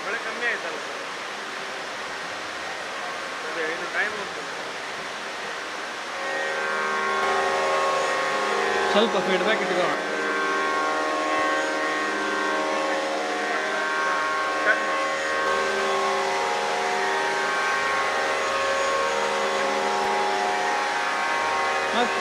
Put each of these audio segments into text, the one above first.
ಮಳೆ ಕಮ್ಮಿ ಆಯ್ತಲ್ಲ ಸರ್, ಅದೇ ಇನ್ನು ಟೈಮ್ ಉಂಟು ಸ್ವಲ್ಪ. ಫೀಡ್ಬ್ಯಾಕ್ ಇಟ್ಕೋ. ಸ್ಟಾರ್ಟ್ ಮಾಡು. ಮತ್ತೆ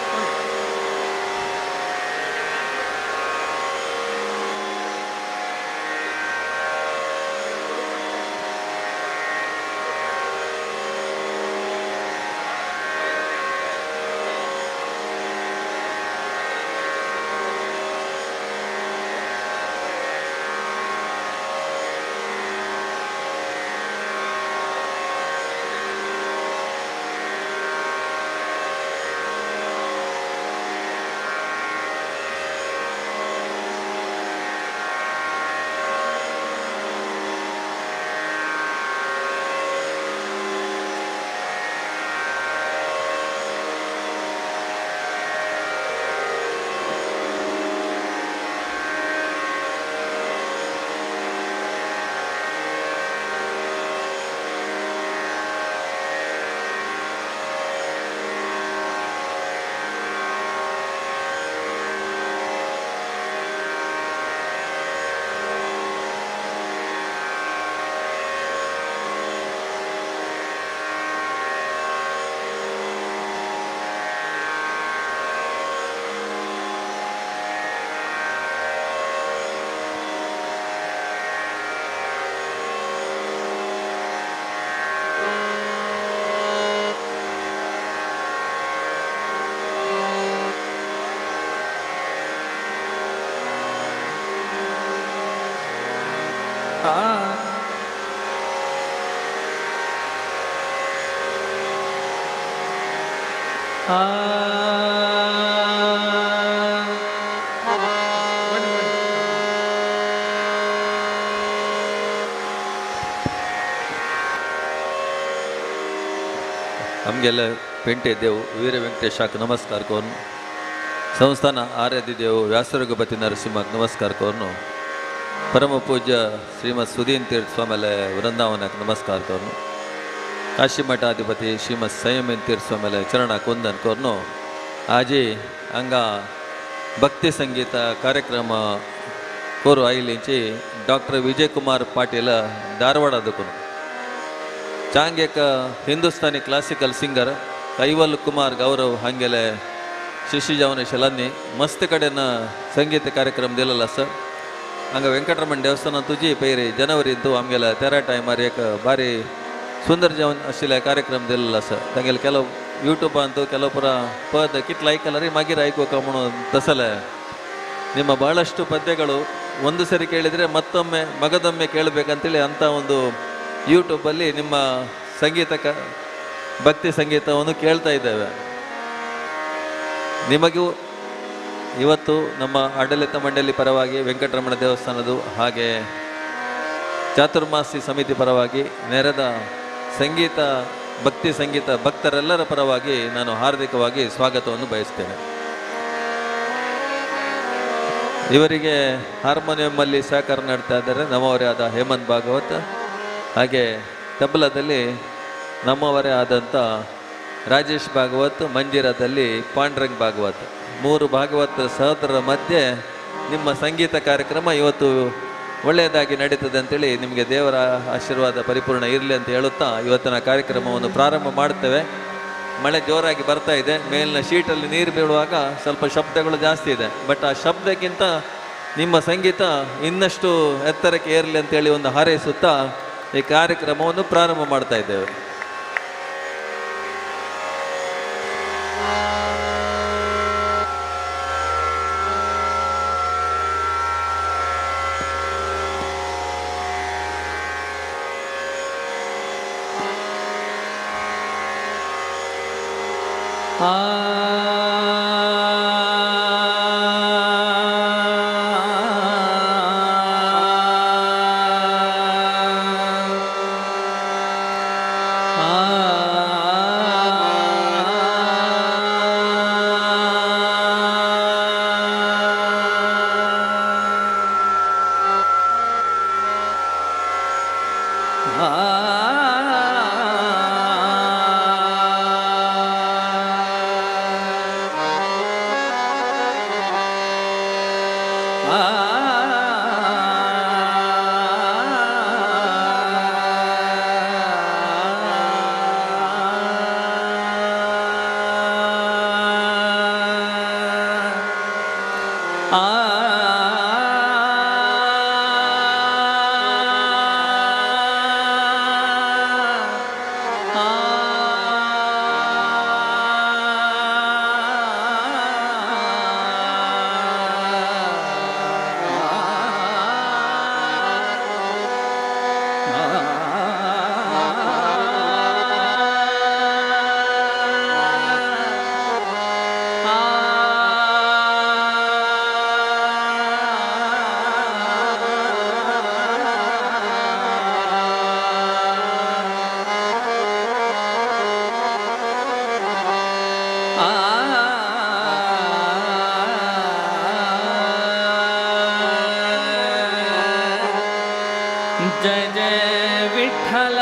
ಬನ್ನಿ ಬನ್ನಿ. ನಮಗೆಲ್ಲ ಪೆಂಟೆ ದೇವು ವೀರ ವೆಂಕಟೇಶಾಕ್ ನಮಸ್ಕಾರ ಕೋರ್ನು, ಸಂಸ್ಥಾನ ಆರಾಧ್ಯ ದೇವು ವ್ಯಾಸರಘುಪತಿ ನರಸಿಂಹಕ್ಕೆ ನಮಸ್ಕಾರ ಕೋರ್ನು, ಪರಮ ಪೂಜ್ಯ ಶ್ರೀಮದ್ ಸುಧೀನ್ ತೀರ್ಥ ಸ್ವಾಮಿಲೆ ವೃಂದಾವನಕ್ಕೆ ನಮಸ್ಕಾರ ಕೋರ್ನು, ಕಾಶಿ ಮಠಾಧಿಪತಿ ಶ್ರೀಮದ್ ಸಂಯಮನ್ ತೀರ್ಥ ಸ್ವಾಮಿಲೆ ಚರಣ ಕುಂದನ್ ಕೋರ್ನು. ಆಜಿ ಹಂಗ ಭಕ್ತಿ ಸಂಗೀತ ಕಾರ್ಯಕ್ರಮ ಕೋರು ಐಲಿಂಚಿ ಡಾಕ್ಟರ್ ವಿಜಯ್ ಕುಮಾರ್ ಪಾಟೀಲ ಧಾರವಾಡದಕ್ಕೂ ಚಾಂಗ್ಯಕ ಹಿಂದೂಸ್ತಾನಿ ಕ್ಲಾಸಿಕಲ್ ಸಿಂಗರ್ ಕೈವಲ್ ಕುಮಾರ್ ಗೌರವ್ ಹಂಗೆಲೆ ಶಿಶಿ ಜವನ ಶಲನ್ನಿ ಮಸ್ತ್ ಕಡೆನ ಸಂಗೀತ ಕಾರ್ಯಕ್ರಮ ದಿಲ್ಲಲ್ಲ ಸರ್. ಹಂಗೆ ವೆಂಕಟರಮಣ ದೇವಸ್ಥಾನ ತುಜಿ ಪೈರಿ ಜನವರಿ ಇದ್ದು ಆಮೇಲೆ ತೆರ ಟೈಮರ್ ಏಕ ಭಾರಿ ಸುಂದರ ಜವನ್ ಅಶಿಲೆ ಕಾರ್ಯಕ್ರಮ ದಿಲ್ಲಲ್ಲ ಸರ್. ತಂಗೆಲ್ಲ ಕೆಲವು ಯೂಟ್ಯೂಬ್ ಅಂತೂ ಕೆಲವು ಪುರ ಪದ ಕಿಟ್ಲ ಐಕಲ್ಲ ರೀ ಮಗಿರ ಐಕೋಕ म्हणून ತಸಲೆ ನಿಮ್ಮ ಭಾಳಷ್ಟು ಪದ್ಯಗಳು ಒಂದು ಸರಿ ಕೇಳಿದರೆ ಮತ್ತೊಮ್ಮೆ ಮಗದೊಮ್ಮೆ ಕೇಳಬೇಕಂತೇಳಿ ಅಂಥ ಒಂದು ಯೂಟ್ಯೂಬಲ್ಲಿ ನಿಮ್ಮ ಸಂಗೀತ ಭಕ್ತಿ ಸಂಗೀತವನ್ನು ಕೇಳ್ತಾ ಇದ್ದೇವೆ. ನಿಮಗೂ ಇವತ್ತು ನಮ್ಮ ಆಡಳಿತ ಮಂಡಳಿ ಪರವಾಗಿ ವೆಂಕಟರಮಣ ದೇವಸ್ಥಾನದ ಹಾಗೆ ಚಾತುರ್ಮಾಸಿ ಸಮಿತಿ ಪರವಾಗಿ ನೆರೆದ ಸಂಗೀತ ಭಕ್ತಿ ಸಂಗೀತ ಭಕ್ತರೆಲ್ಲರ ಪರವಾಗಿ ನಾನು ಹಾರ್ದಿಕವಾಗಿ ಸ್ವಾಗತವನ್ನು ಬಯಸ್ತೇನೆ. ಇವರಿಗೆ ಹಾರ್ಮೋನಿಯಮ್ಮಲ್ಲಿ ಸಹಕಾರ ನೀಡ್ತಾ ಇದ್ದಾರೆ ನಮ್ಮವರೇ ಆದ ಹೇಮಂತ್ ಭಾಗವತ್, ಹಾಗೆ ತಬಲದಲ್ಲಿ ನಮ್ಮವರೇ ಆದಂಥ ರಾಜೇಶ್ ಭಾಗವತ್, ಮಂಜಿರಾದಲ್ಲಿ ಪಾಂಡ್ರಂಗ್ ಭಾಗವತ್. ಮೂರು ಭಾಗವತ್ ಸಹೋದರರ ಮಧ್ಯೆ ನಿಮ್ಮ ಸಂಗೀತ ಕಾರ್ಯಕ್ರಮ ಇವತ್ತು ಒಳ್ಳೆಯದಾಗಿ ನಡೀತದೆ ಅಂತೇಳಿ ನಿಮಗೆ ದೇವರ ಆಶೀರ್ವಾದ ಪರಿಪೂರ್ಣ ಇರಲಿ ಅಂತ ಹೇಳುತ್ತಾ ಇವತ್ತಿನ ಕಾರ್ಯಕ್ರಮವನ್ನು ಪ್ರಾರಂಭ ಮಾಡ್ತೇವೆ. ಮಳೆ ಜೋರಾಗಿ ಬರ್ತಾ ಇದೆ, ಮೇಲಿನ ಶೀಟಲ್ಲಿ ನೀರು ಬೀಳುವಾಗ ಸ್ವಲ್ಪ ಶಬ್ದಗಳು ಜಾಸ್ತಿ ಇದೆ, ಬಟ್ ಆ ಶಬ್ದಕ್ಕಿಂತ ನಿಮ್ಮ ಸಂಗೀತ ಇನ್ನಷ್ಟು ಎತ್ತರಕ್ಕೆ ಏರಲಿ ಅಂತೇಳಿ ಒಂದು ಹಾರೈಸುತ್ತಾ ಈ ಕಾರ್ಯಕ್ರಮವನ್ನು ಪ್ರಾರಂಭ ಮಾಡ್ತಾ ಇದ್ದೇವೆ. जय जय विठ्ठल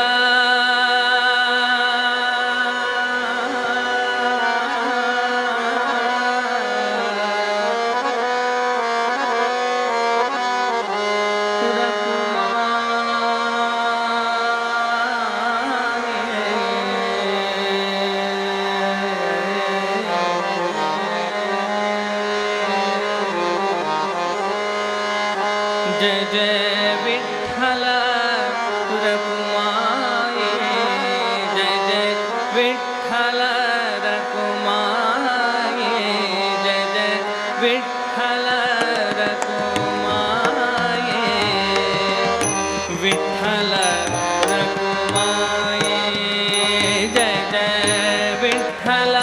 जय जय विठ्ठल रघुमाई जय जय विठ्ठल रघुमाई जय जय विठ्ठल रघुमाई विठ्ठल रघुमाई जय जय विठ्ठल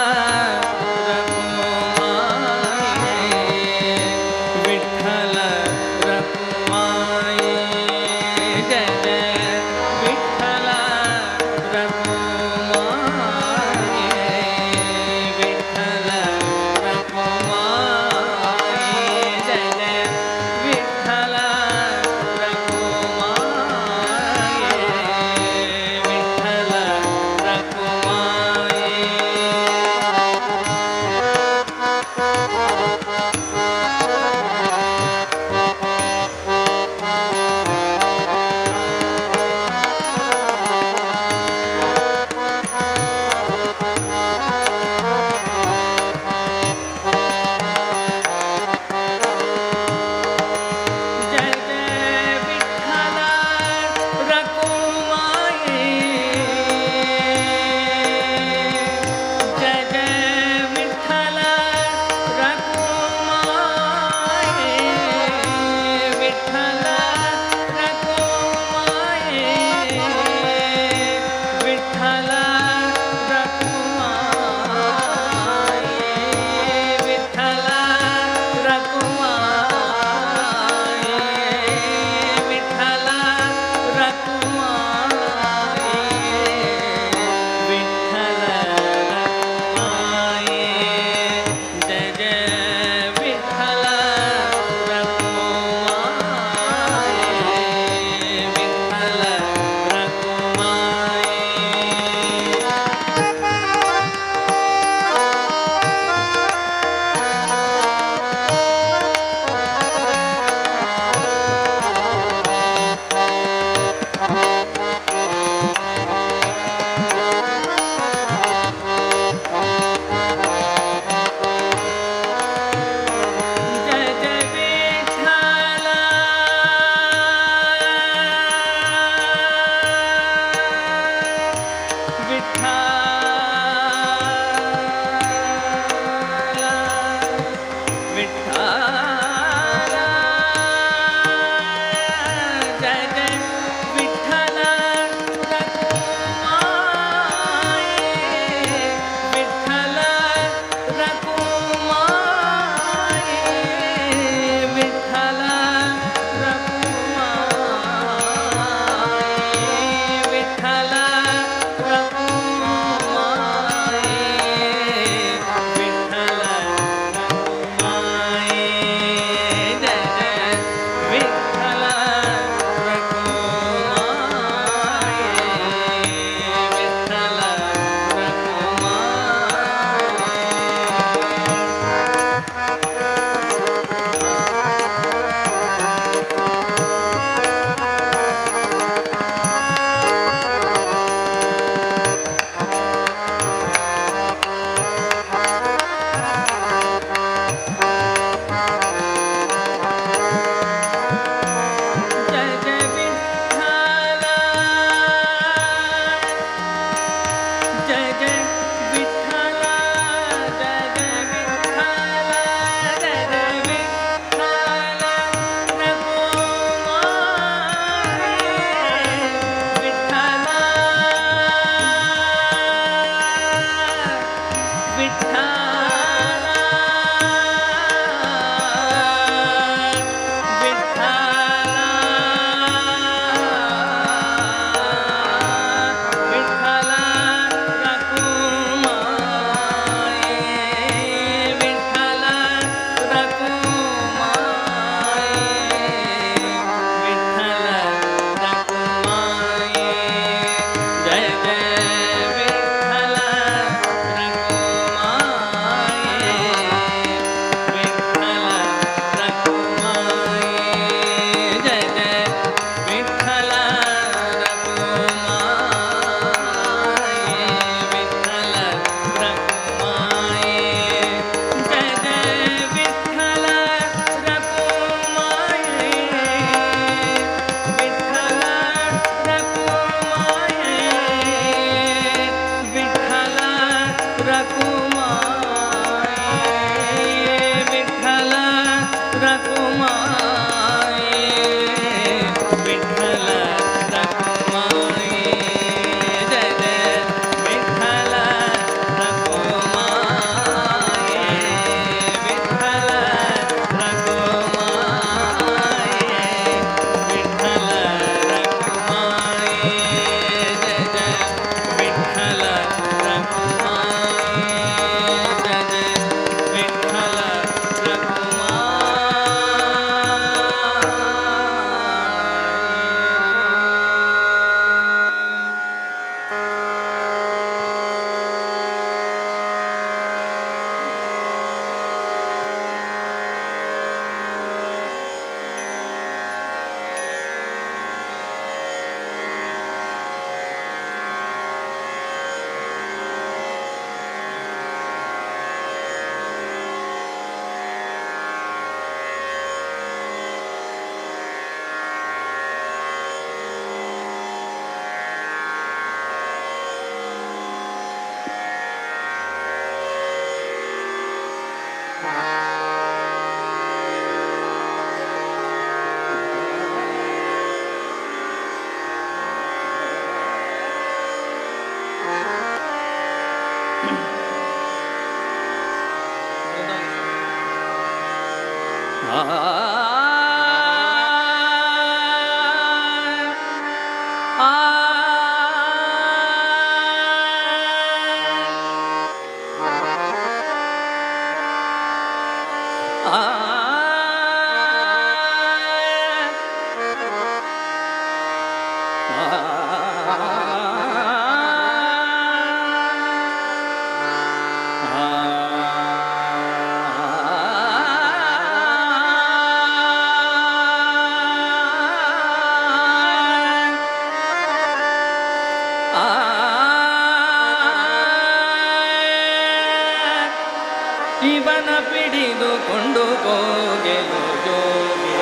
ಇವನ ಪಿಡಿದುಕೊಂಡು ಹೋಗೆಲು ಜೋಗಿ,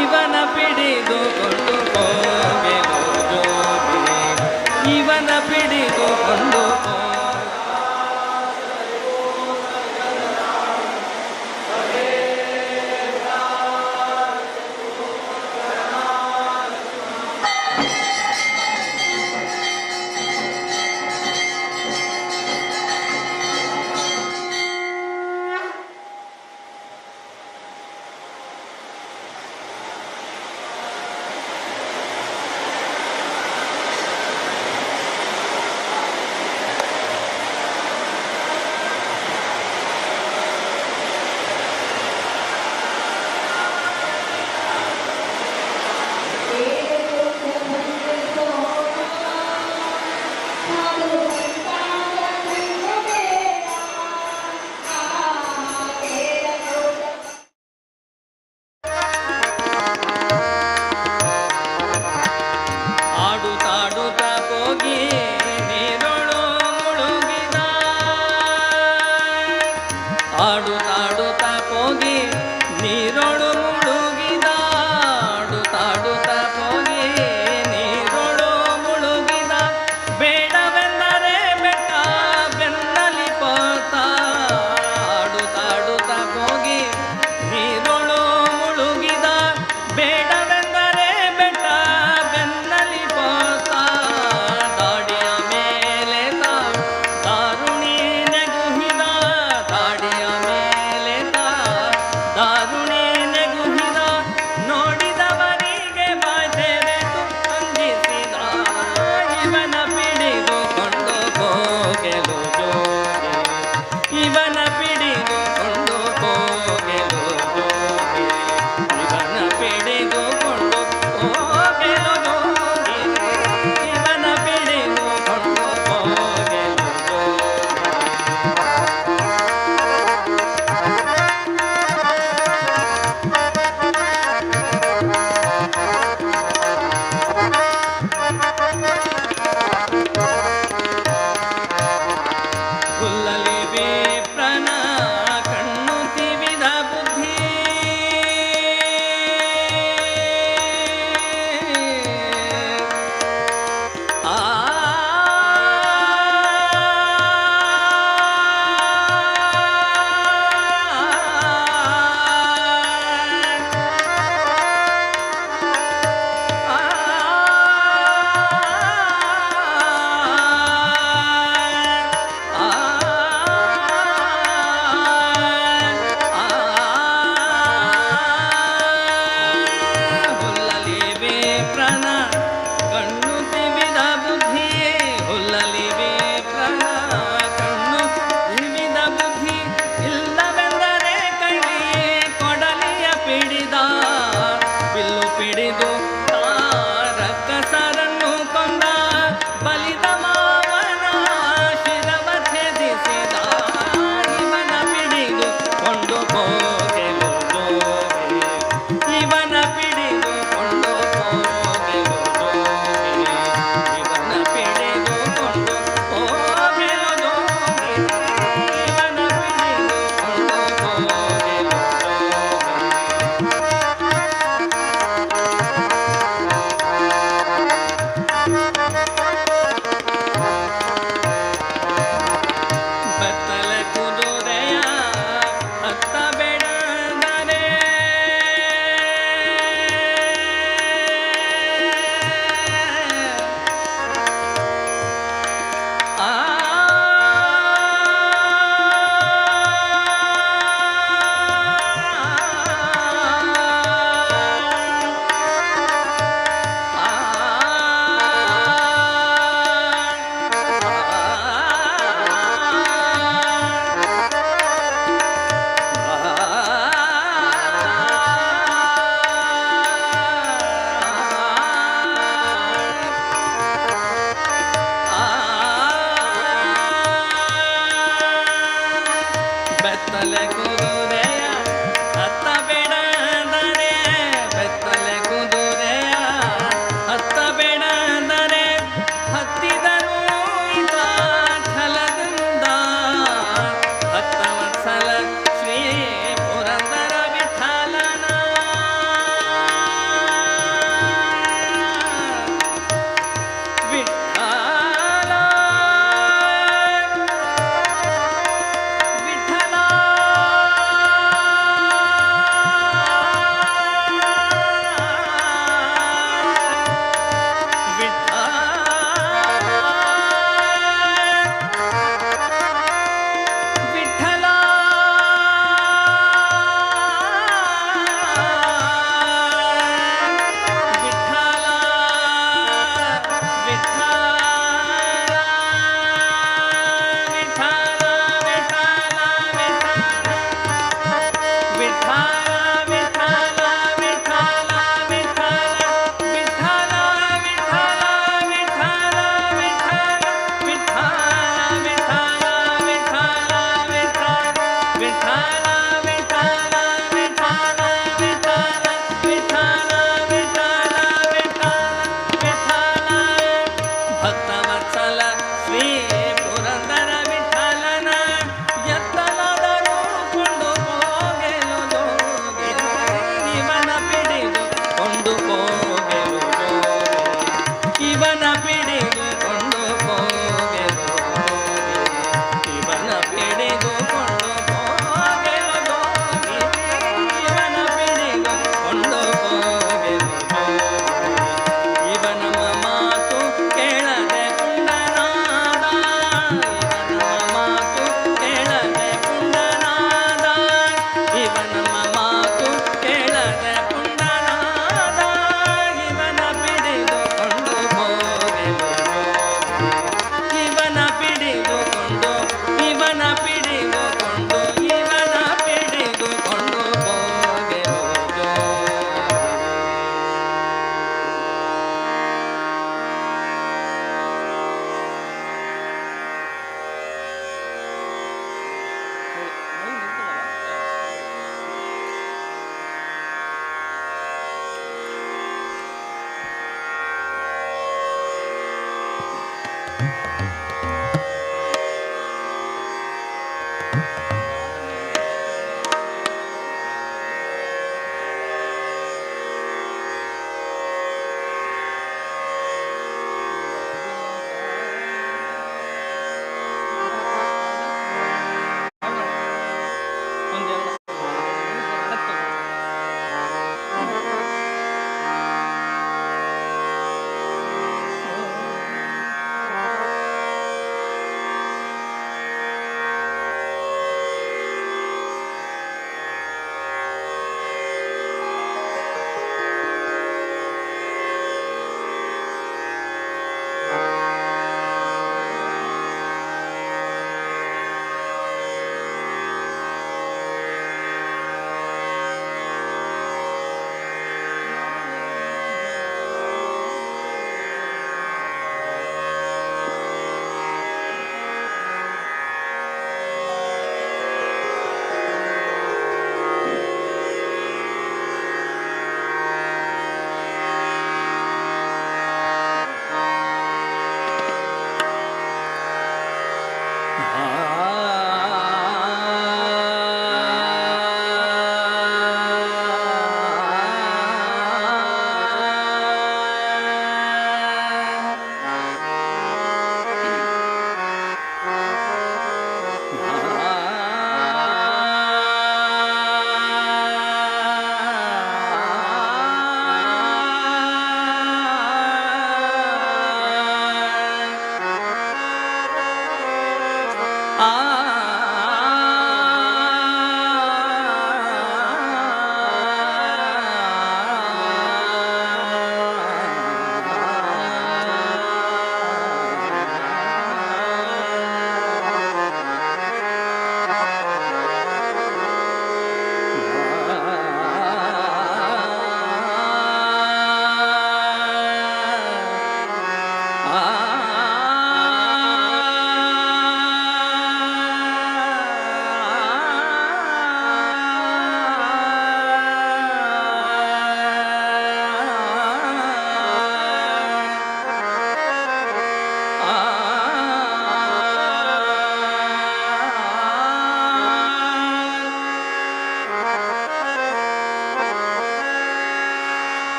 ಇವನ ಪಿಡಿದುಕೊಂಡು ಹೋಗೆಲು ಜೋಗಿ, ಇವನ ಪಿಡಿದುಕೊಂಡು ಆಡುತ್ತಾಡುತ್ತಾ ಹೋಗಿ ನೀರೊಳು ಮುಳುಗಿದ, ಆಡುತ್ತಾಡುತ್ತಾ ಹೋಗಿ ನೀರೊಳು ಮುಳುಗಿದ, ಬೇಡವೆಂದರೆ ಬೆಟ್ಟ ಬೆನ್ನಲಿ ಪೋತ. ಆಡುತ್ತಾಡುತ್ತಾ ಹೋಗಿ ನೀರೊಳು ಮುಳುಗಿದ, ಬೇಡವೆಂದರೆ ಬೆಟ್ಟ ಬೆನ್ನಲಿ ಪೋತ. ದಾಡಿಯ ಮೇಲೆ ದಾರುಣಿ ನೆಗುಹಿದ, ದಾಡಿಯ ಮೇಲೆ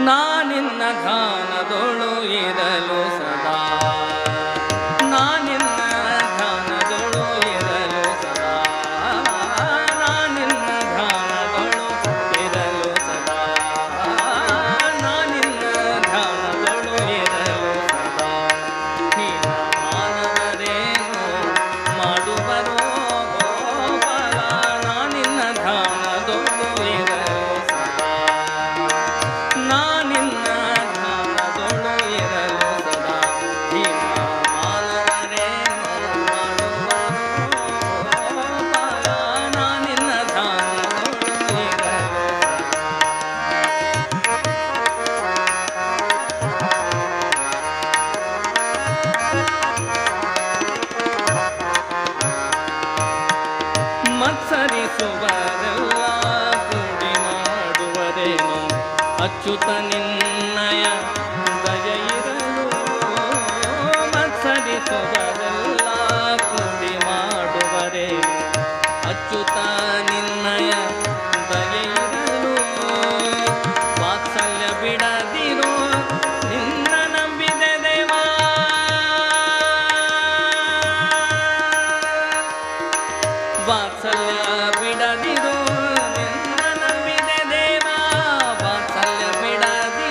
ನಾನಿನ್ನ ಧ್ಯಾನದೊಳು ಇರಲು ಸದಾ, ನಾನಿನ್ನ ಧ್ಯಾನದೊಳು ಇರಲು ಸದಾ, ನಾನಿನ್ನ ಧ್ಯಾನದೊಳು ಇರಲು ಸದಾ, ನಾನಿನ್ನ ಧ್ಯಾನದೊಳು ಇರಲು ಸದಾ. ನೀನ ಮಾನವರೇನು ಮಾಡುವರೋ ಗೋಪಾಲ, ನಾನಿನ್ನ ಧ್ಯಾನದೊಳು ಇರಲು ಸದಾ, ನಾನಿನ್ನ ಧ್ಯಾನದೊಳು ಇರಲು ಸದಾ. ಹೀನ ಮಾನವರೇನು ಮಾಡುವರೋ ಗೋಪಾಲ, ನಾನಿನ್ನ ಧ್ಯಾನದೊಳು ಇರಲು ಸದಾ. ಮತ್ಸರಿಸುವರೆಲ್ಲ ಕೂಡಿ ಮಾಡುವರೇನು ಅಚ್ಯುತ ನಿನ್ನಯ ದಯೆಯಿರಲು, ಮತ್ಸರಿಸುವರೆಲ್ಲ ಕೂಡಿ ಮಾಡುವರೇನು ಅಚ್ಯುತ ನಿನ್ನಯ ದಯೆಯಿರಲು. ವಾತ್ಸಲ್ಯ ಬಿಡದಿರೋ ನಿನ್ನ ನಂಬಿದೆ ದೇವಾ, ವಾತ್ಸಲ್ಯ ಬಿಡದಿರೋ ನಿನ್ನ ನಂಬಿದೆ ದೇವಾ, ವಾತ್ಸಲ್ಯ ಬಿಡದಿರೋ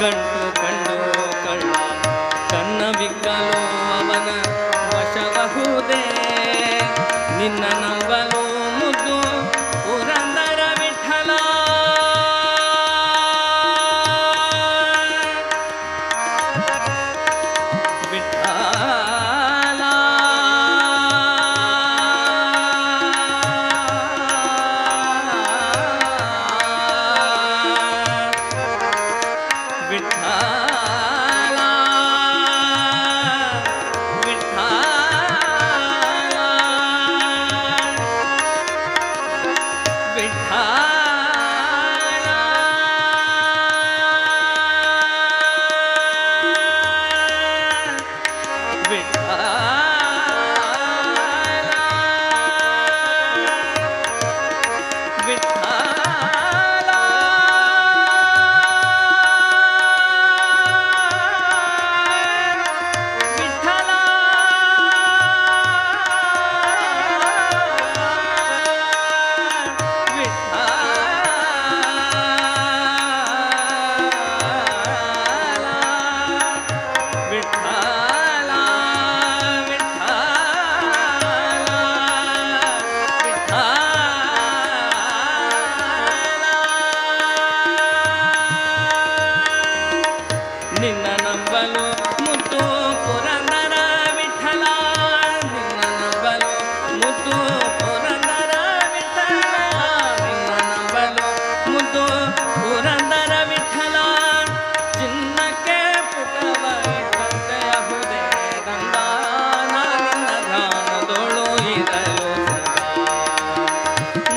ಗಂಟು ಕಂಡು ಕಳ್ಳ ಕನ್ನ ಬಿಕ್ಕಲು ಅವನ ವಶಬಹುದೇ. ನಿನ್ನ ನಂಬಲು ಮುದ್ದು ಪುರಂದರ ವಿಠಲ. ವಿಠಲ ವಿಠಲ ವಿಠಲ ವಿಠಲ ವಿಠಲ ವಿಠಲ ವಿಠಲ ವಿಠಲ ವಿಠಲ ವಿಠಲ. ನಿನ್ನ ನಂಬಲು ಮುತ್ತು ಪುರಂದರ ವಿಠಲ. ನಿನ್ನ ನಂಬಲು ಮುತ್ತು ಪುರಂದರ ವಿಠಲ. ನಿನ್ನ ನಂಬಲು ಮುತ್ತು ಪುರಂದರ ವಿಠಲ. ಚಿನ್ನಕ್ಕೆ ಪುಟವ ಇಟ್ಟಂತೆ ಅಹುದೇ ಗಂಧ. ನಾ ನಿನ್ನ ಧ್ಯಾನದೊಳು ಇರಲು ಸದಾ.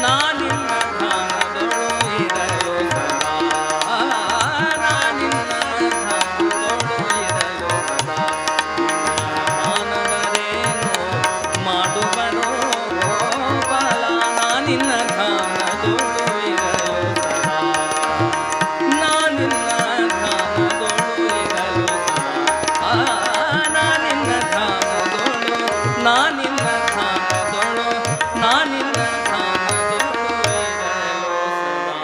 ನಾ ನಿನ್ನ ಧ್ಯಾನದೊಳು ಇರಲು ಸದಾ. ನಾ ನಿನ್ನ ಧ್ಯಾನದೊಳು ಇರಲು ಸದಾ. ಮಾನವರೇನು ಮಾಡುವರೋ ಗೋಪಾಲ. ನಾ ನಿನ್ನ ಧ್ಯಾನದೊಳು ಇರಲು ಸದಾ. ನಾ ನಿನ್ನ ಧ್ಯಾನದೊಳು ಇರಲು ಸದಾ. ನಾ ನಿನ್ನ ಧ್ಯಾನದೊಳು, ನಾ ನಿನ್ನ ಧ್ಯಾನದೊಳು, ನಾ ನಿನ್ನ ಧ್ಯಾನದೊಳು ಇರಲು ಸದಾ.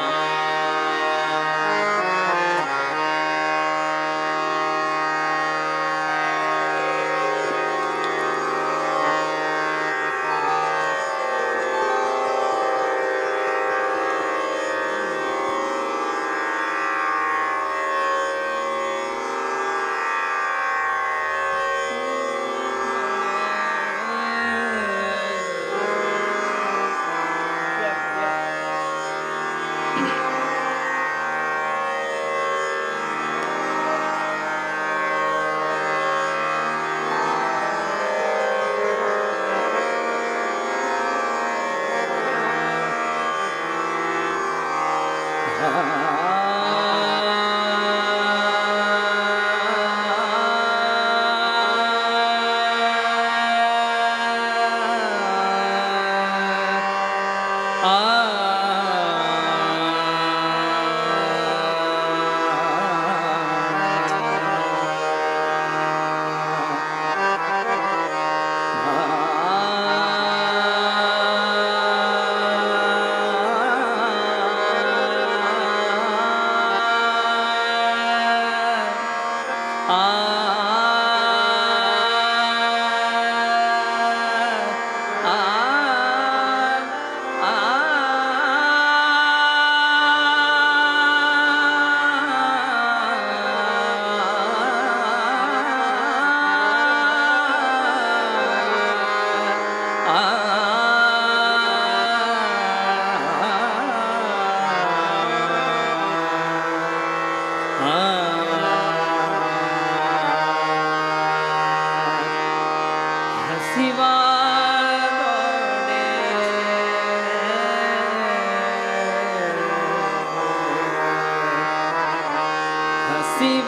ಹಸಿವಾದೊಡೆ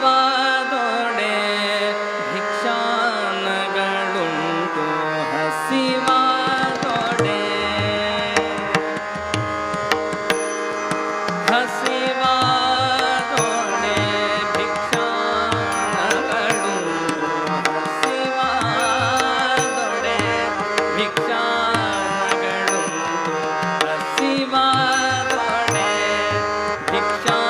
ಹಸಿವಾದೊಡೆ ಭಿಕ್ಷಾನಗಳುಂಟು. ಹಸಿವಾದೊಡೆ ಹಸಿವಾದೊಡೆ ಭಿಕ್ಷಾನಗಳುಂಟು. ಹಸಿವಾದೊಡೆ ಭಿಕ್ಷಾನಗಳುಂಟು. ಹಸಿವಾದೊಡೆ ಭಿಕ್ಷಾನಗಳುಂಟು.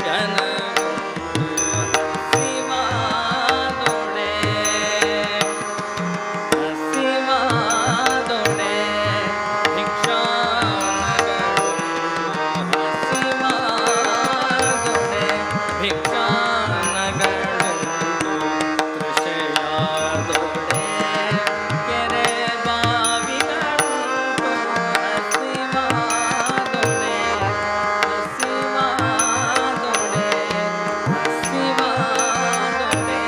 ಭಿಕ್ಷಾನಗಳುಂಟು ಹಸಿವಾದೊಡೆ, ಹಸಿವಾದೊಡೆ ಭಿಕ್ಷಾನಗಳುಂಟು ಹಸಿವಾದೊಡೆ ಭಿಕ್ಷಾನಗಳುಂಟು ತೃಷೆಯಾದೊಡೆ ಕೆರೆ ಬಾವಿಗಳುಂಟು ಹಸಿವಾದೊಡೆ, ಹಸಿವಾದೊಡೆ, ಹಸಿವಾದೊಡೆ.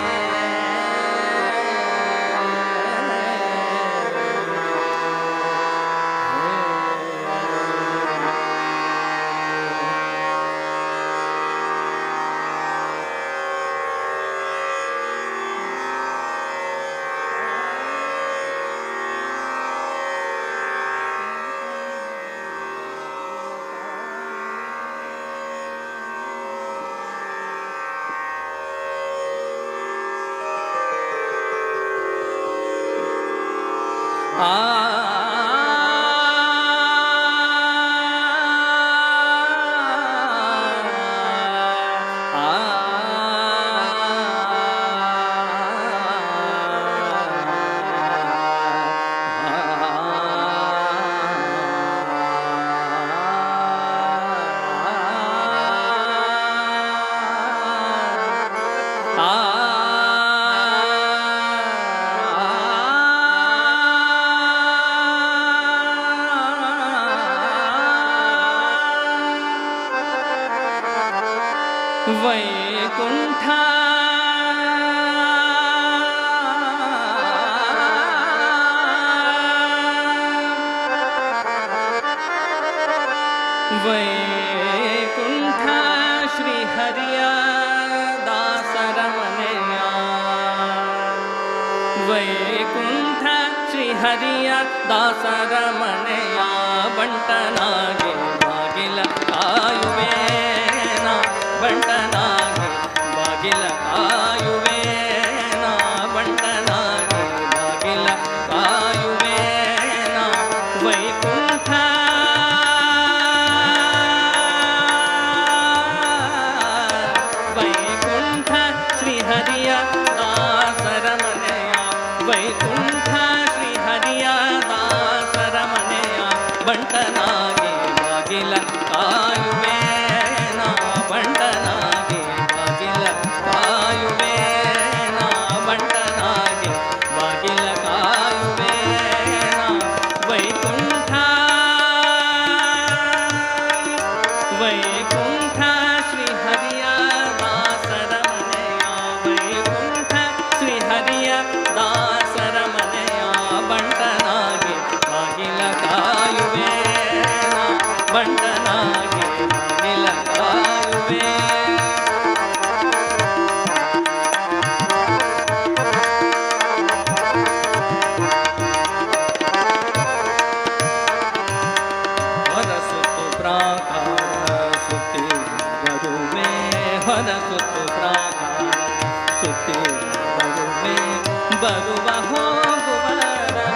ಆ ವೈಕುಂಠ ವೈಕುಂಠ ಶ್ರೀ ಹರಿಯ ದಾಸರ ಮನೆಯ, ವೈಕುಂಠ ಶ್ರೀ ಹರಿಯ ದಾಸರ ಮನೆಯ ಬಂಟನಾಗಿ ಬಾಗಿಲ ಕಾಯುವೇನ, ಬಂಟನಾಗಿ ಬಾಗಿಲ ಕಾಯುವೇನ, ಬಂಟನಾಗಿ ಬಾಗಿಲ ಕಾಯುವೇನ. ವೈಕುಂಠ ವೈಕುಂಠ ಶ್ರೀ ಹರಿಯ ದಾಸರ ಮನೆಯ, ವೈಕುಂಠ ಶ್ರೀ ಹರಿಯ ದಾಸರ ಮನೆಯ ಬಂಟನಾಗಿ ಬಾಗಿಲ ಕಾಯುವೇನ, ಬಂಟನಾಗಿ ಬಾಗಿಲ ಕಾಯುವೇನ, ಬಂಟನಾಗಿ ಬಾಗಿಲ ಕಾಯುವೇನ. ವೈಕುಂಠ ವೈಕುಂಠ ಶ್ರೀ ಹರಿಯ ದಾಸರ ಮನೆಯ, ವೈಕುಂಠ ಶ್ರೀ ಹರಿಯ ದಾಸರ ಮನೆಯ ಬಂಟನಾಗಿ ಬಾಗಿಲ ಕಾಯುವೇನ, ಬಂಟನಾಗಿ ಬಾಗಿಲ ಕಾಯುವೆ. ಹೊರಸುತ್ತು ಪ್ರಾಕಾರ ಸುತ್ತಿ ಬರುವೆ, ಹೊರಸುತ್ತು ಪ್ರಾಕಾರ ಸುತ್ತಿ ಬರುವೆ, ಬರುವ ಹೋಗುವರ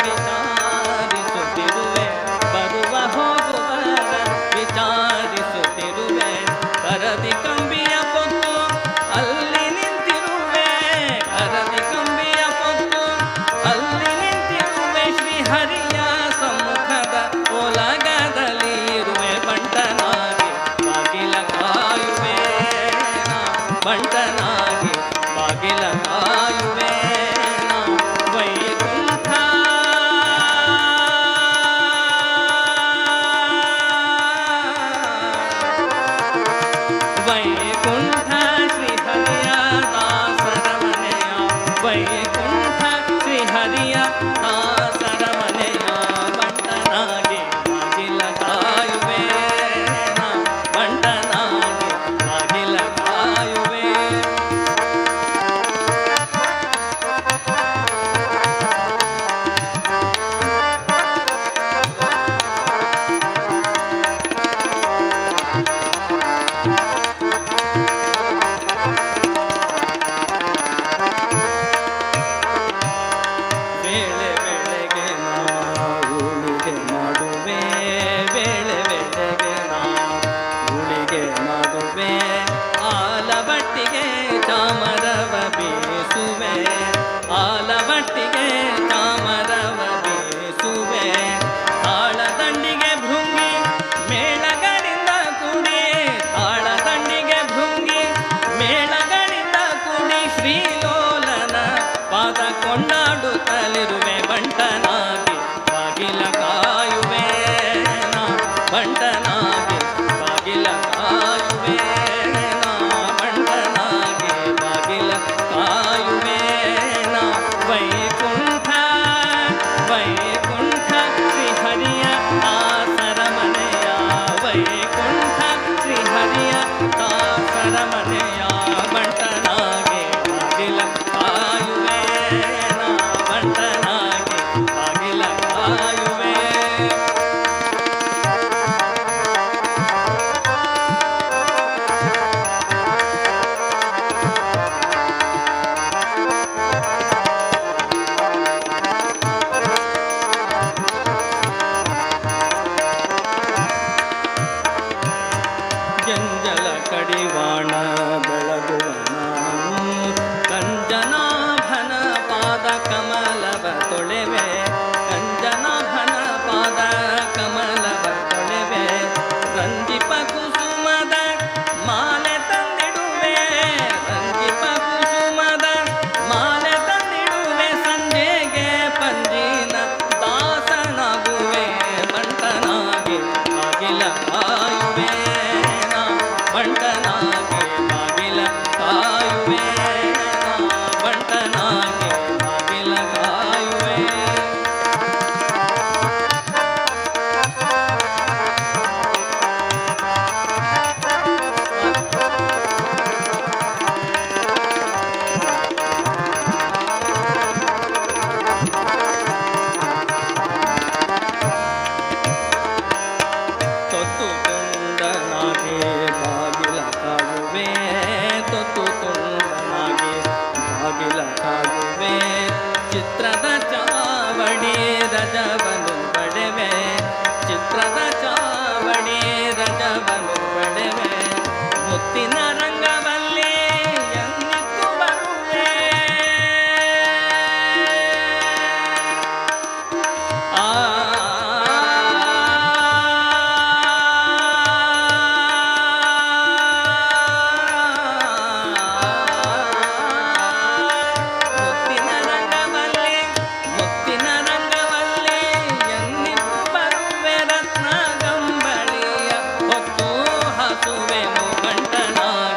ವಿಚಾರಿಸುತ್ತಿರುವೆ, ಬರುವ ಹೋಗುವರ ವಿಚಾರಿಸುತ್ತಿರುವೆ. ಕರದಿ ಕಂಬಿಯ ಪೊತ್ತು ಅಲ್ಲಿ ನಿಂತಿರುವೆ, ಕರದಿ ಕಂಬಿಯ ಪೊತ್ತು ಅಲ್ಲಿ ನಿಂತಿರುವೆ. ಶ್ರೀ ಹರಿಯ ಸಮ್ಮುಖದ ಒಲಗದಲ್ಲಿ ಇರುವೆ, ಬಂಟನಾಗಿ ಬಾಗಿಲ ಕಾಯುವೆ, ಬಂಟನಾಗಿ ಬಾಗಿಲ ಕಾಯುವೆ. ವೈಕುಂಠ ವೈಕುಂಠ ಶ್ರೀ ಹರಿಯ ದಾಸರ ಮನೆಯ, ವೈಕುಂಠ ಶ್ರೀ ಹರಿಯ ದಾಸರ ಮನೆಯ ಬಂಟನಾಗಿ ಬಾಗಿಲ ಕಾಯುವೆ, ಬಂಟನಾಗಿ ಬಾಗಿಲ ಕಾಯುವೆ. ಆಲವಟ್ಟಿಗೆ ಚಾಮರವ ಬೀಸುವೆ, ಆಲವಟ್ಟಿಗೆ ಚಾಮರವ ಬೀಸುವೆ. ತಾಳದಂಡಿಗೆ ಭೃಂಗಿ ಮೇಳಗಳಿಂದ ಕೂಡಿ, ತಾಳದಂಡಿಗೆ ಭೃಂಗಿ ಮೇಳಗಳಿಂದ ಕೂಡಿ ಶ್ರೀಲೋಲನ ಪಾದ ಕೊಂಡಾಡುತ್ತಲಿರುವೆ. ಬಂಟನಾಗಿ ಬಾಗಿಲ ಕಾಯುವೆ ನಾ, ಬಂಟನಾಗಿ ಬಾಗಿಲ ಕಾಯುವೆ ನಾ, ಬಂಟನಾಗಿ ಬಾಗಿಲ ಕಾಯುವೆ ನಾ. ವೈಕುಂಠ ವೈಕುಂಠ ಶ್ರೀಹರಿಯ ದಾಸರ ಮನೆಯ, ವೈಕುಂಠ ಶ್ರೀಹರಿಯ ದಾಸರ ಮನೆಯ ಬಂಟನಾಗಿ ಬಾಗಿಲ ಕಾಯುವೆ ನಾ, ಬಂಟನಾಗಿ ಬಾಗಿಲ ಕಾಯುವೆ. ಜಂಜಲ ಕಡಿವಾಣ ಬೆಳಗುವ ನಾನು, ಕಂಜನಾಭನ ಪಾದ ಕಮಲವ ತೊಳೆವೆ, ಕಂಜನಾಭನ ಪಾದ ಕಮಲವ ತೊಳೆವೆ. ರಂಜಿಪ ಕುಸುಮದ ಮಾಲೆ ತಂದಿಡುವೆ, ರಂಜಿಪ ಕುಸುಮದ ಮಾಲೆ ತಂದಿಡುವೆ. ಸಂಜೆಗೆ ಪಂಜಿನ ದಾಸನಾಗುವೆ, ಬಂಟನಾಗಿ ಬಾಗಿಲ ಕಾಯುವೆ ನಾ, ಬಂಟನಾಗಿ ಬಾಗಿಲ ಕಾಯುವೆ ನಾ, ಬಂಟನಾಗಿ ಬಾಗಿಲ ಕಾಯುವೆ. ತೊತ್ತು ತುಂಡನಾಗಿ ಬಾಗಿಲ ಕಾಯುವೆ, ತೊತ್ತು ತುಂಡನಾಗಿ ಬಾಗಿಲ ಕಾಯುವೆ. ಚಿತ್ರದ ಚಾವಡಿ ರಜವನು ಪಡೆವೆ, ಚಿತ್ರದ ಚಾವಡಿ ರಜವನು ಪಡೆವೆ. ಮುತ್ತಿನ ರಂಗವಲ್ಲಿ ಎನ್ನಿತ್ತು ಬರುವೆ. ಆ ಮುತ್ತಿನ ರಂಗವಲ್ಲಿ, ಮುತ್ತಿನ ರಂಗವಲ್ಲಿ ಎನ್ನಿತ್ತು ಬರುವೆ. ರತ್ನ ಗಂಬಳಿಯ ಹೊತ್ತು ಹಸುವೆನು ಬಂಟನಾಗಿ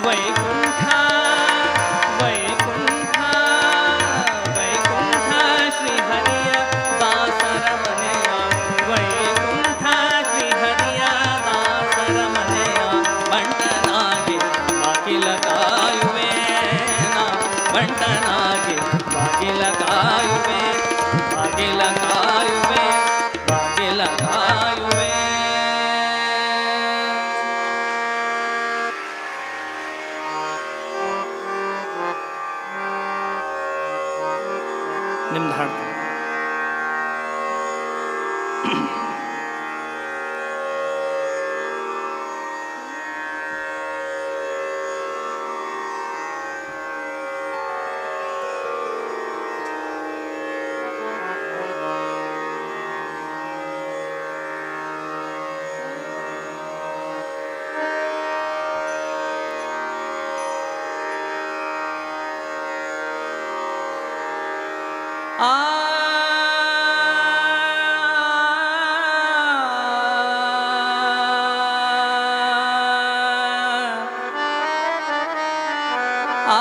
ವೈಕುಂಠ ವೈಕುಂಠ ವೈಕುಂಠ ಶ್ರೀ ಹರಿಯ ದಾಸರ ಮನೆಯ ವೈಕುಂಠ ಶ್ರೀ ಹರಿಯ ದಾಸರ ಮನೆಯ ಬಂಟನಾಗಿ ಬಾಗಿಲ ಕಾಯುವೆ ನಾ ಬಂಟನಾಗಿ ಬಾಗಿಲ ಕಾಯುವೆ ಬಾಗಿಲ ಕಾಯುವೆ ಬಾಗಿಲ ಕಾಯುವೆ. ನಿಮ್ದು ಹಾಡ್ತೀನಿ. ಆ ಆ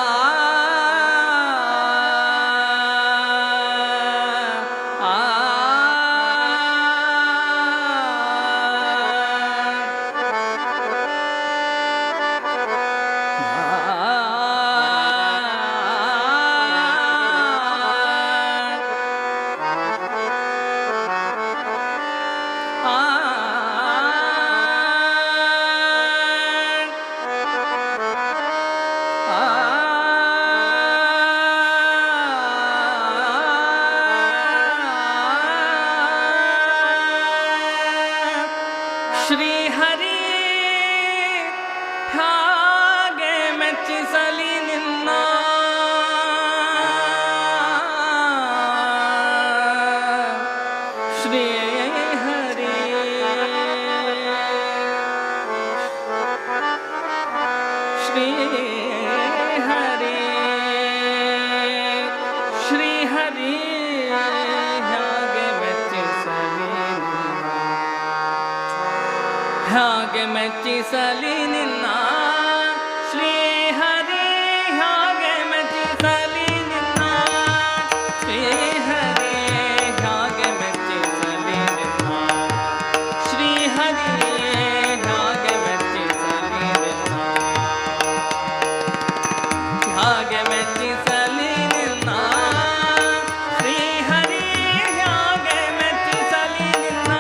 ಆ ಶ್ರೀ ಹರಿ ಹಾಗೆ ಮೆಚ್ಚಿಸಲಿ ನಿನ್ನ ಶ್ರೀ ಹರಿ ಶ್ರೀ ಹರಿ ಶ್ರೀ ಹರಿ ಹಾಗೆ ಮೆಚ್ಚಿಸಲಿ ನಿನ್ನ ಹಾಗೆ ಮೆಚ್ಚಿಸಲಿ ನಿನ್ನ ಶ್ರೀ ಹರಿ ಹಾಗೆ ಮೆಚ್ಚಿಸಲಿ ನಿನ್ನ ಶ್ರೀ ಹರಿ ಹಾಗೆ ಮೆಚ್ಚಿಸಲಿ ನಿನ್ನ ಶ್ರೀ ಹರಿ ಹಾಗೆ ಮೆಚ್ಚಿಸಲಿ ನಿನ್ನ ಹಾಗೆ ಮೆಚ್ಚಿಸಲಿ ನಿನ್ನ ಶ್ರೀ ಹರಿ ಹಾಗೆ ಮೆಚ್ಚಿಸಲಿ ನಿನ್ನ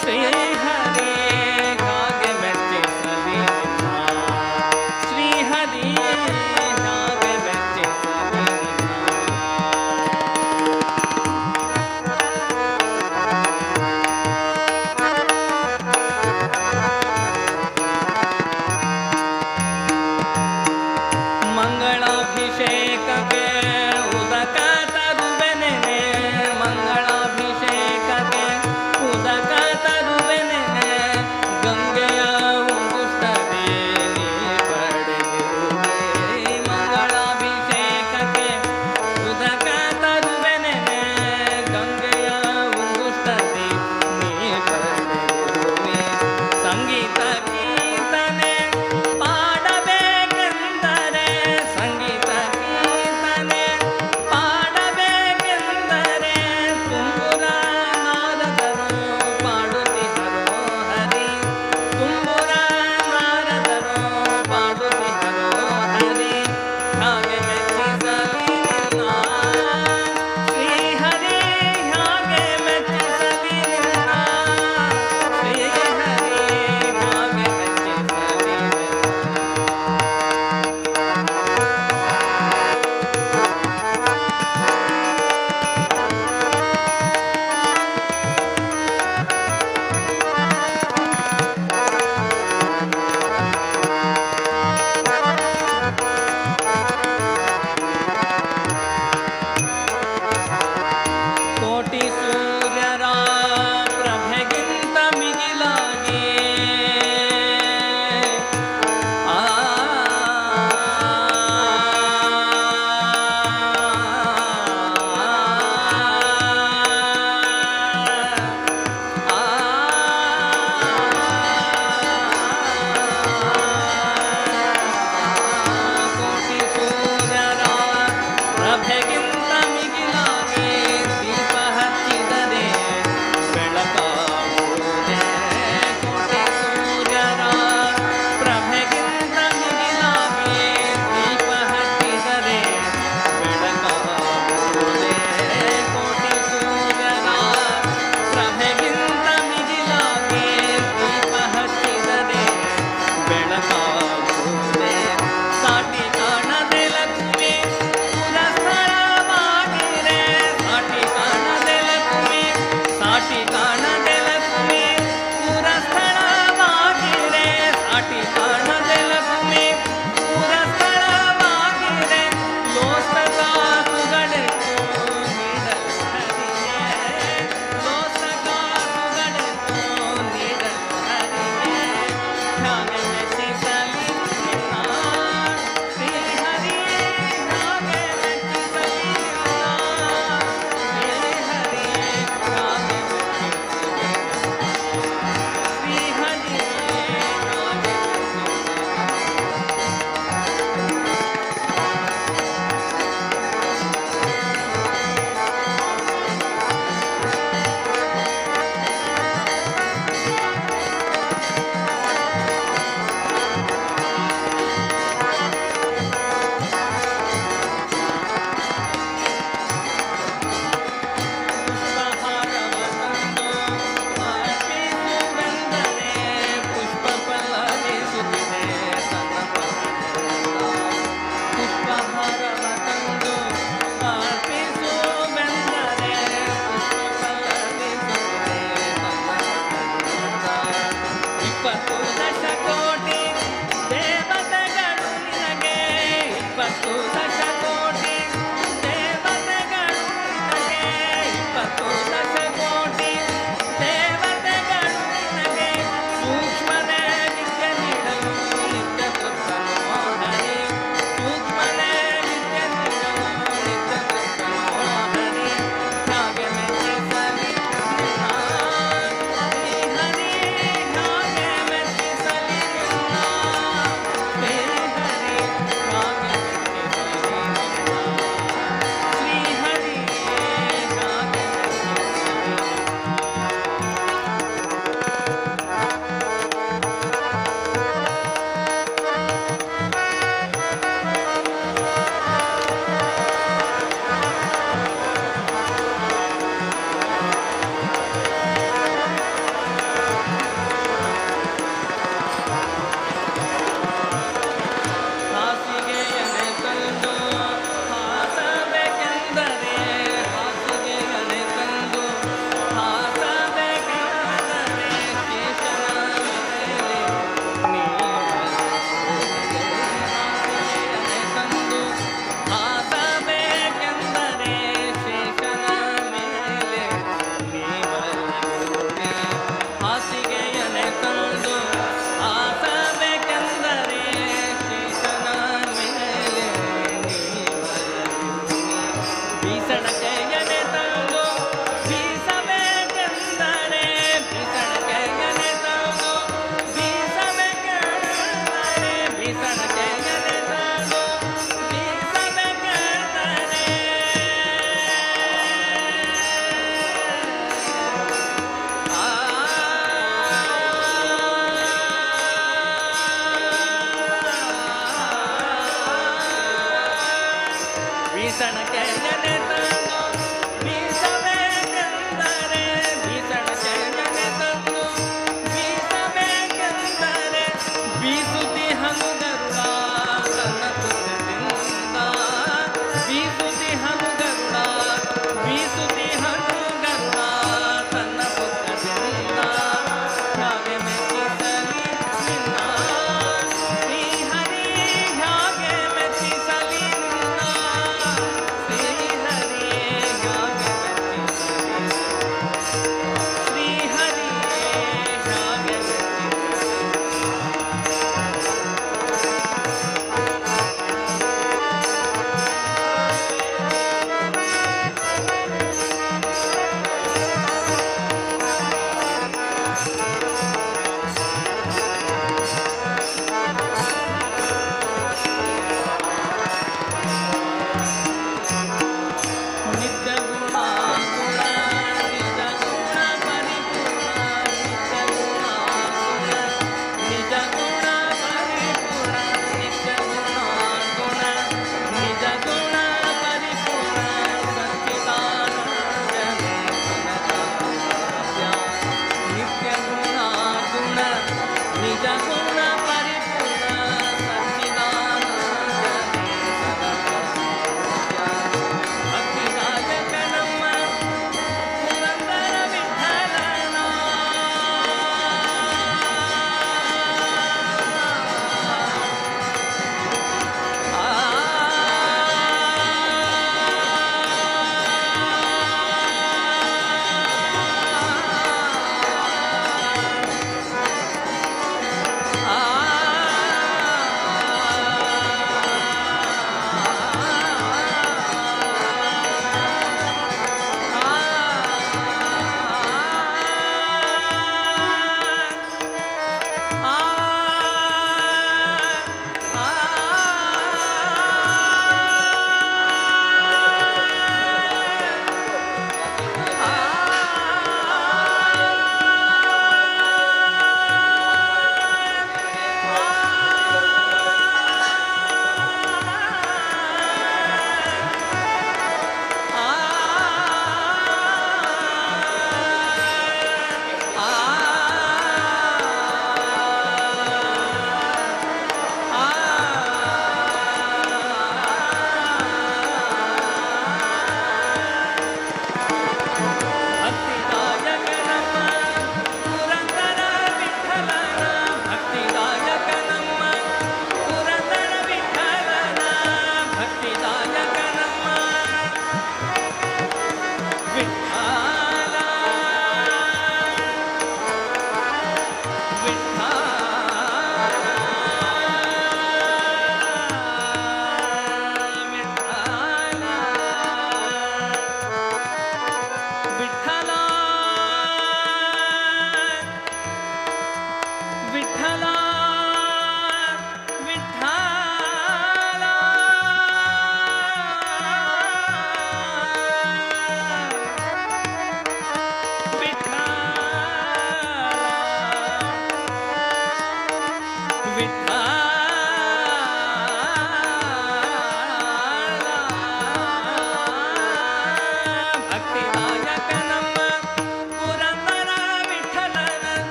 ಶ್ರೀ ಹರಿ ಹಾಗೆ ಮೆಚ್ಚಿಸಲಿ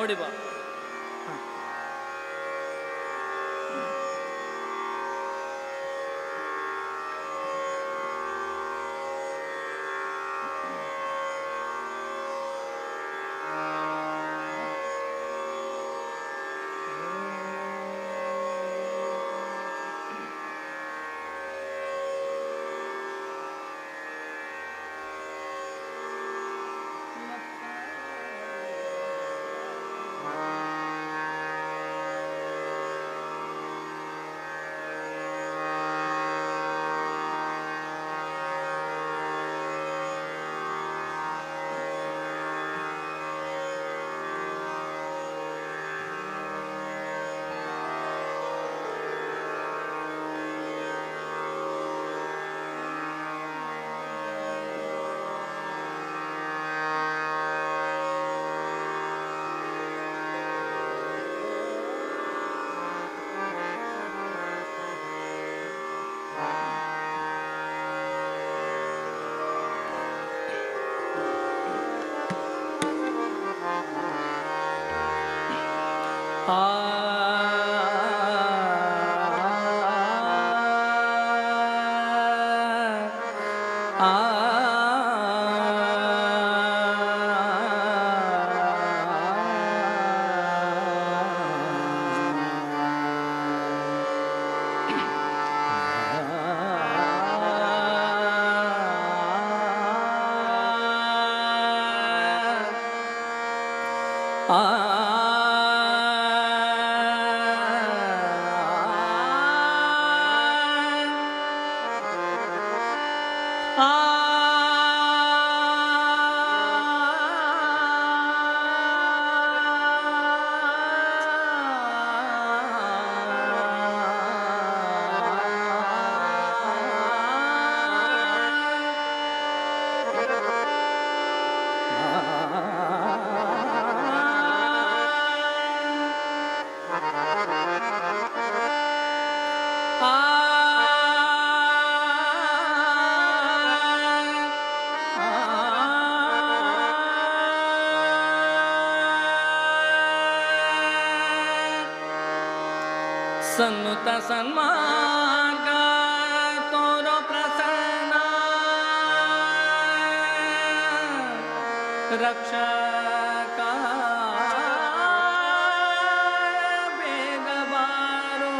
ಓಡಿ ಬಾ. ಸನ್ನುತ ಸನ್ಮಾರ್ಗ ತೋರೋ ಪ್ರಸನ್ನ ರಕ್ಷಕ ಬೇಗ ಬಾರೋ.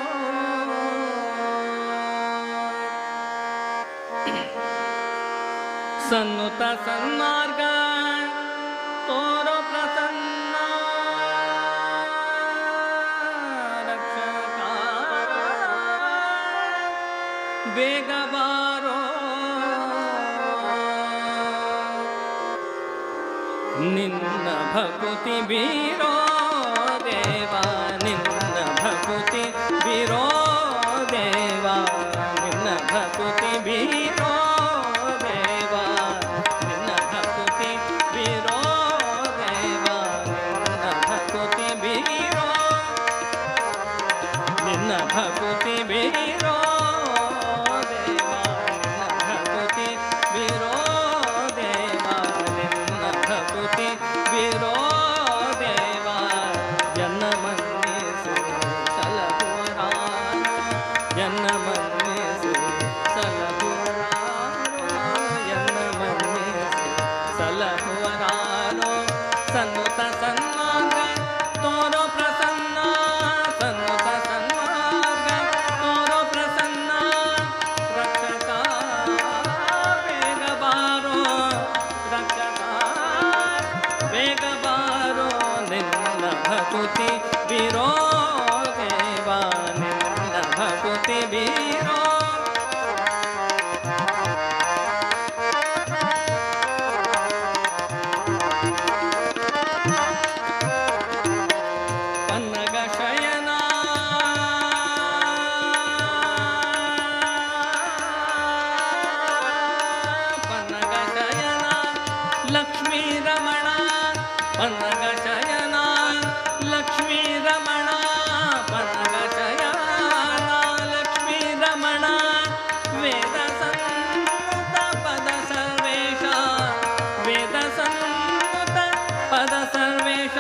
ಸನ್ನುತ ಸನ್ಮಾರ್ಗ ತೋರೋ ಪ್ರಸನ್ನ ರಕ್ಷಕ ಬೇಗ ಬಾರೋ. ನಿನ್ನ ಭಕುತಿ ಬೀರೋ ದೇವಾ, ನಿನ್ನ ಭಕುತಿ ಬೀರೋ ದೇವಾ, ನಿನ್ನ ಭಕುತಿ ಬೀರೋ ದೇವಾ, ನಿನ್ನ ಭಕುತಿ ಬೀರೋ ದೇವಾ, ನಿನ್ನ ಭಕುತಿ ಬೀರೋ, ನಿನ್ನ ಭಕುತಿ ಬೀರೋ ದೇವಾ, ನಿನ್ನ ಭಕುತಿ ಬೀರೋ ದೇವಾ, ನಿನ್ನ ಭಕುತಿ ಬೀರೋ ದೇವಾ. ಜನ ಮನ್ನಿಸು ಸಲಹುವರಾರು, ಜನ ಮನ್ನಿಸು ಸಲಹುವರಾರು, ಜನ ಮನ್ನಿಸು ಸಲಹುವರಾರು. ಸನ್ನುತ ಸನ್ಮಾರ್ಗ ತೋರೋ ಪ್ರಸನ್ನ, ಸನ್ನುತ ಸನ್ಮಾರ್ಗ ತೋರೋ ಪ್ರಸನ್ನ ರಕ್ಷಕ ಬೇಗ ಬಾರೋ, ರಕ್ಷಕ ಬೇಗ ಬಾರೋ. ನಿನ್ನ ಭಕುತಿ ಬೀರೋ ದೇವಾ, ನಿನ್ನ ಭಕುತಿ ಬೀರೋ. ಪನ್ನಗ ಶಯನ ಪನ್ನಗ ಶಯನ ಲಕ್ಷ್ಮೀ ರಮಣ, ಪನ್ನಗ ಶಯನ ಲಕ್ಷ್ಮೀ ರಮಣ, ಪನ್ನಗ ಶಯನ ಲಕ್ಷ್ಮೀ ರಮಣ. ವೇದ ಸನ್ನುತ ಪದ ಸರ್ವೇಶ, ವೇದ ಸನ್ನುತ ಪದ ಸರ್ವೇಶ.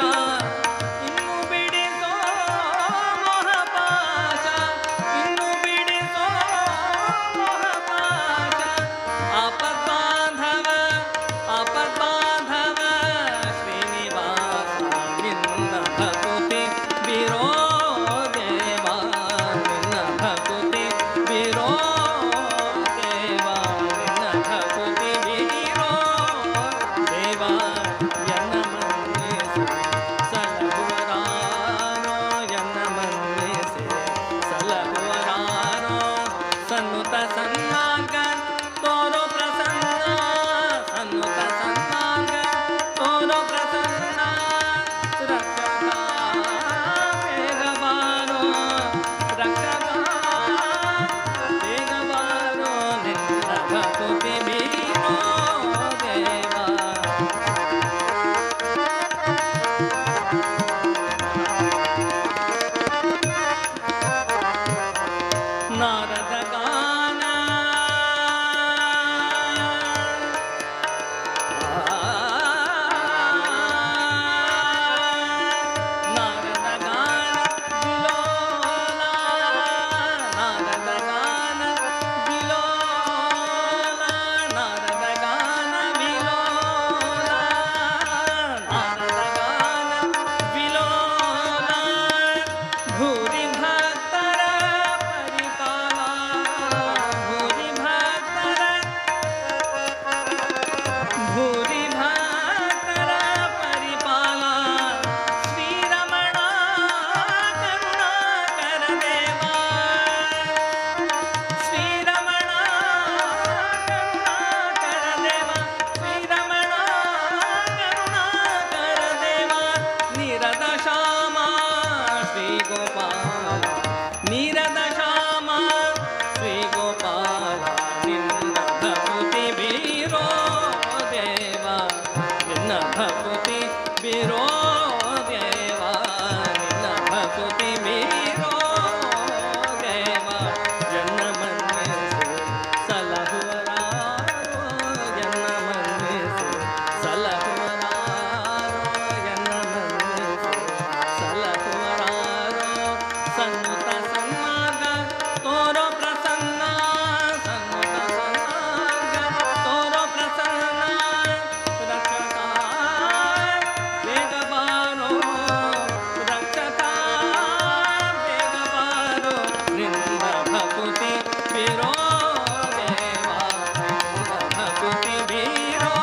ಬೀರೋ ದೇವಾ ನಿನ್ನ ಭಕುತಿ ಬೀರೋ ದೇವಾ ಎನ್ನ ಮನ್ನಿಸು ಸಲಹುವರಾರೋ ಎನ್ನ ಮನ್ನಿಸು ಸಲಹುವರಾರೋ ಎನ್ನ ಮನ್ನಿಸು ಸಲಹುವರಾರೋ ಸನ್ನುತ ಸನ್ಮಾರ್ಗ ತೋರೋ ಪ್ರಸನ್ನ ಸನ್ನುತ ಸನ್ಮಾರ್ಗ ತೋರೋ ಪ್ರಸನ್ನ ರಕ್ಷಕ ಬೇಗ ಬಾರೋ ರಕ್ಷಕ ಬೇಗ ಬಾರೋ ನಿನ್ನ ಭಕುತಿ ಬೀರೋ ದೇವಾ ನಿನ್ನ ಭಕುತಿ ಬೀರೋ.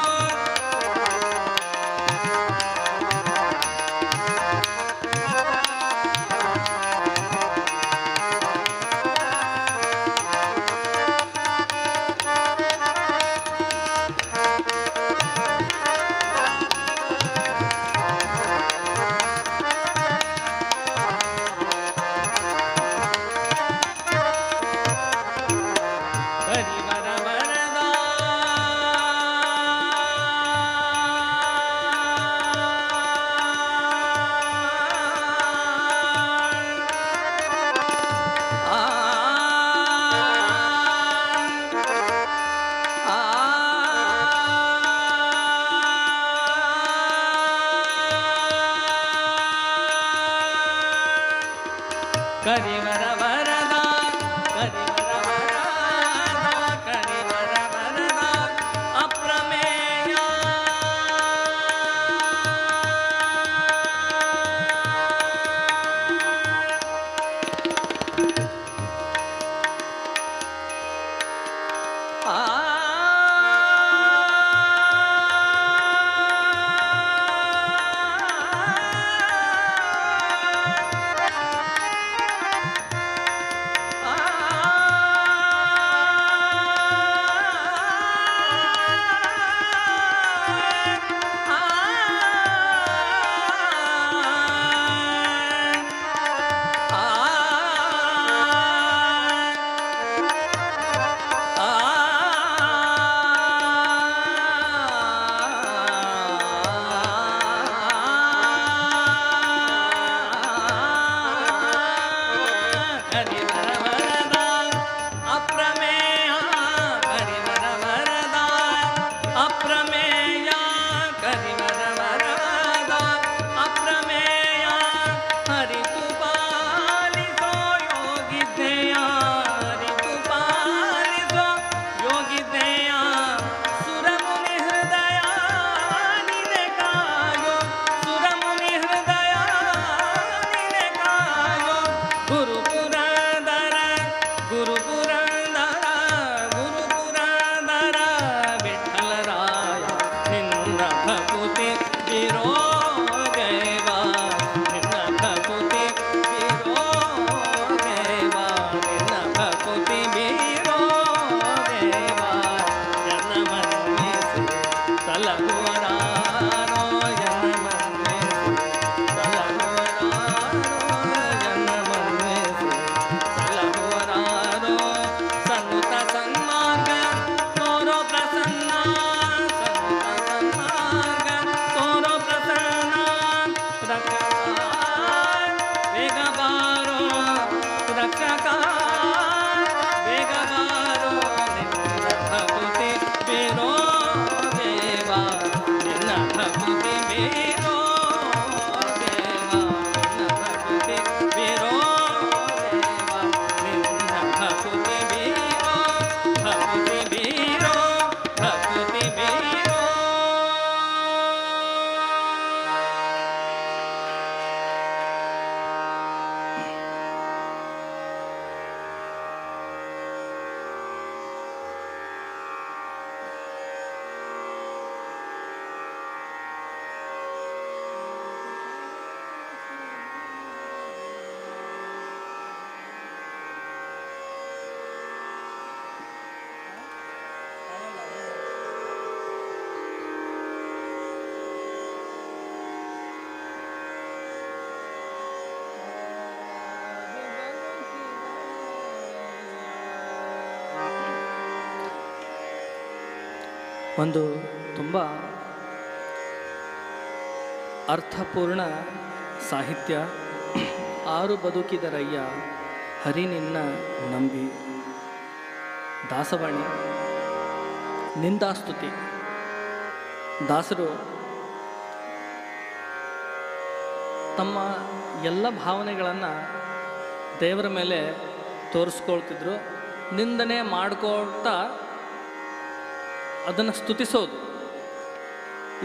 ಹರಿವರ ವರದ ಆ ಆ ಕರಿವರ ವರದ ಕರಿವರ ವರದ ಕರಿವರ ವರದ ಅಪ್ರಮೇಯ ಆ ಅಪ್ರಮೇಯ ಕರಿವರ ವರದ ಅಪ್ರಮೇಯ ಕರಿವರ ವರದ ಅಪ್ರಮೇಯ ಹರಿತು ಪಾಲಿಸೋ ಯೋಗಿದ್ದೇಯ ಹರಿತು ಪಾಲಿಸೋ ಯೋಗಿದ್ದೇಯ ಸುರಮುನಿ ಹೃದಯ ನಿನೆ ಕಾಯೋ ಸುರಮುನಿ ಹೃದಯ ನಿನೆ ಕಾಯೋ ಗುರು ಪುರಂದರ ಗುರು ಪುರಂದರ ಗುರು ಪುರಂದರ ವಿಠಲರಾಯ ನಿನ್ನ ಭಕುತಿ ಬೀರೋ ದೇವಾ ನಿನ್ನ ಭಕುತಿ ಬೀರೋ ದೇವಾ ನಿನ್ನ ಭಕುತಿ ಬೀರೋ ದೇವಾ ಎನ್ನ ಮನ್ನಿಸು ಸಲಹುವರಾರೋ ಎನ್ನ ಮನ್ನಿಸು ಸಲಹುವರಾರೋ ಎನ್ನ ಮನ್ನಿಸು ಸಲಹುವರಾರೋ ಸನ್ನುತ ಸನ್ಮಾರ್ಗ ತೋರೋ ಪ್ರಸನ್ನ ಸನ್ನುತ ಸನ್ಮಾರ್ಗ ತೋರೋ ಪ್ರಸನ್ನ ರಕ್ಷಕ ಬೇಗ ಬಾರೋ ರಕ್ಷಕ ಬೇಗ ಬಾರೋ ನಿನ್ನ ಭಕುತಿ ಬೀರೋ ದೇವಾ ನಿನ್ನ ಭಕುತಿ ಬೀರೋ ದೇವಾ ನಿನ್ನ ಭಕುತಿ ಬೀರೋ ದೇವಾ ನಿನ್ನ ಭಕುತಿ ಬೀರೋ ಭಕುತಿ ಬೀರೋ ಭಕುತಿ ಬೀರೋ. ಒಂದು ತುಂಬ ಅರ್ಥಪೂರ್ಣ ಸಾಹಿತ್ಯ. ಆರು ಬದುಕಿದರಯ್ಯ ಹರಿ ನಿನ್ನ ನಂಬಿ. ದಾಸವಾಣಿ, ನಿಂದಾಸ್ತುತಿ. ದಾಸರು ತಮ್ಮ ಎಲ್ಲ ಭಾವನೆಗಳನ್ನು ದೇವರ ಮೇಲೆ ತೋರಿಸ್ಕೊಳ್ತಿದ್ರು. ನಿಂದನೆ ಮಾಡ್ಕೊಳ್ತಾ ಅದನ್ನು ಸ್ತುತಿಸೋದು.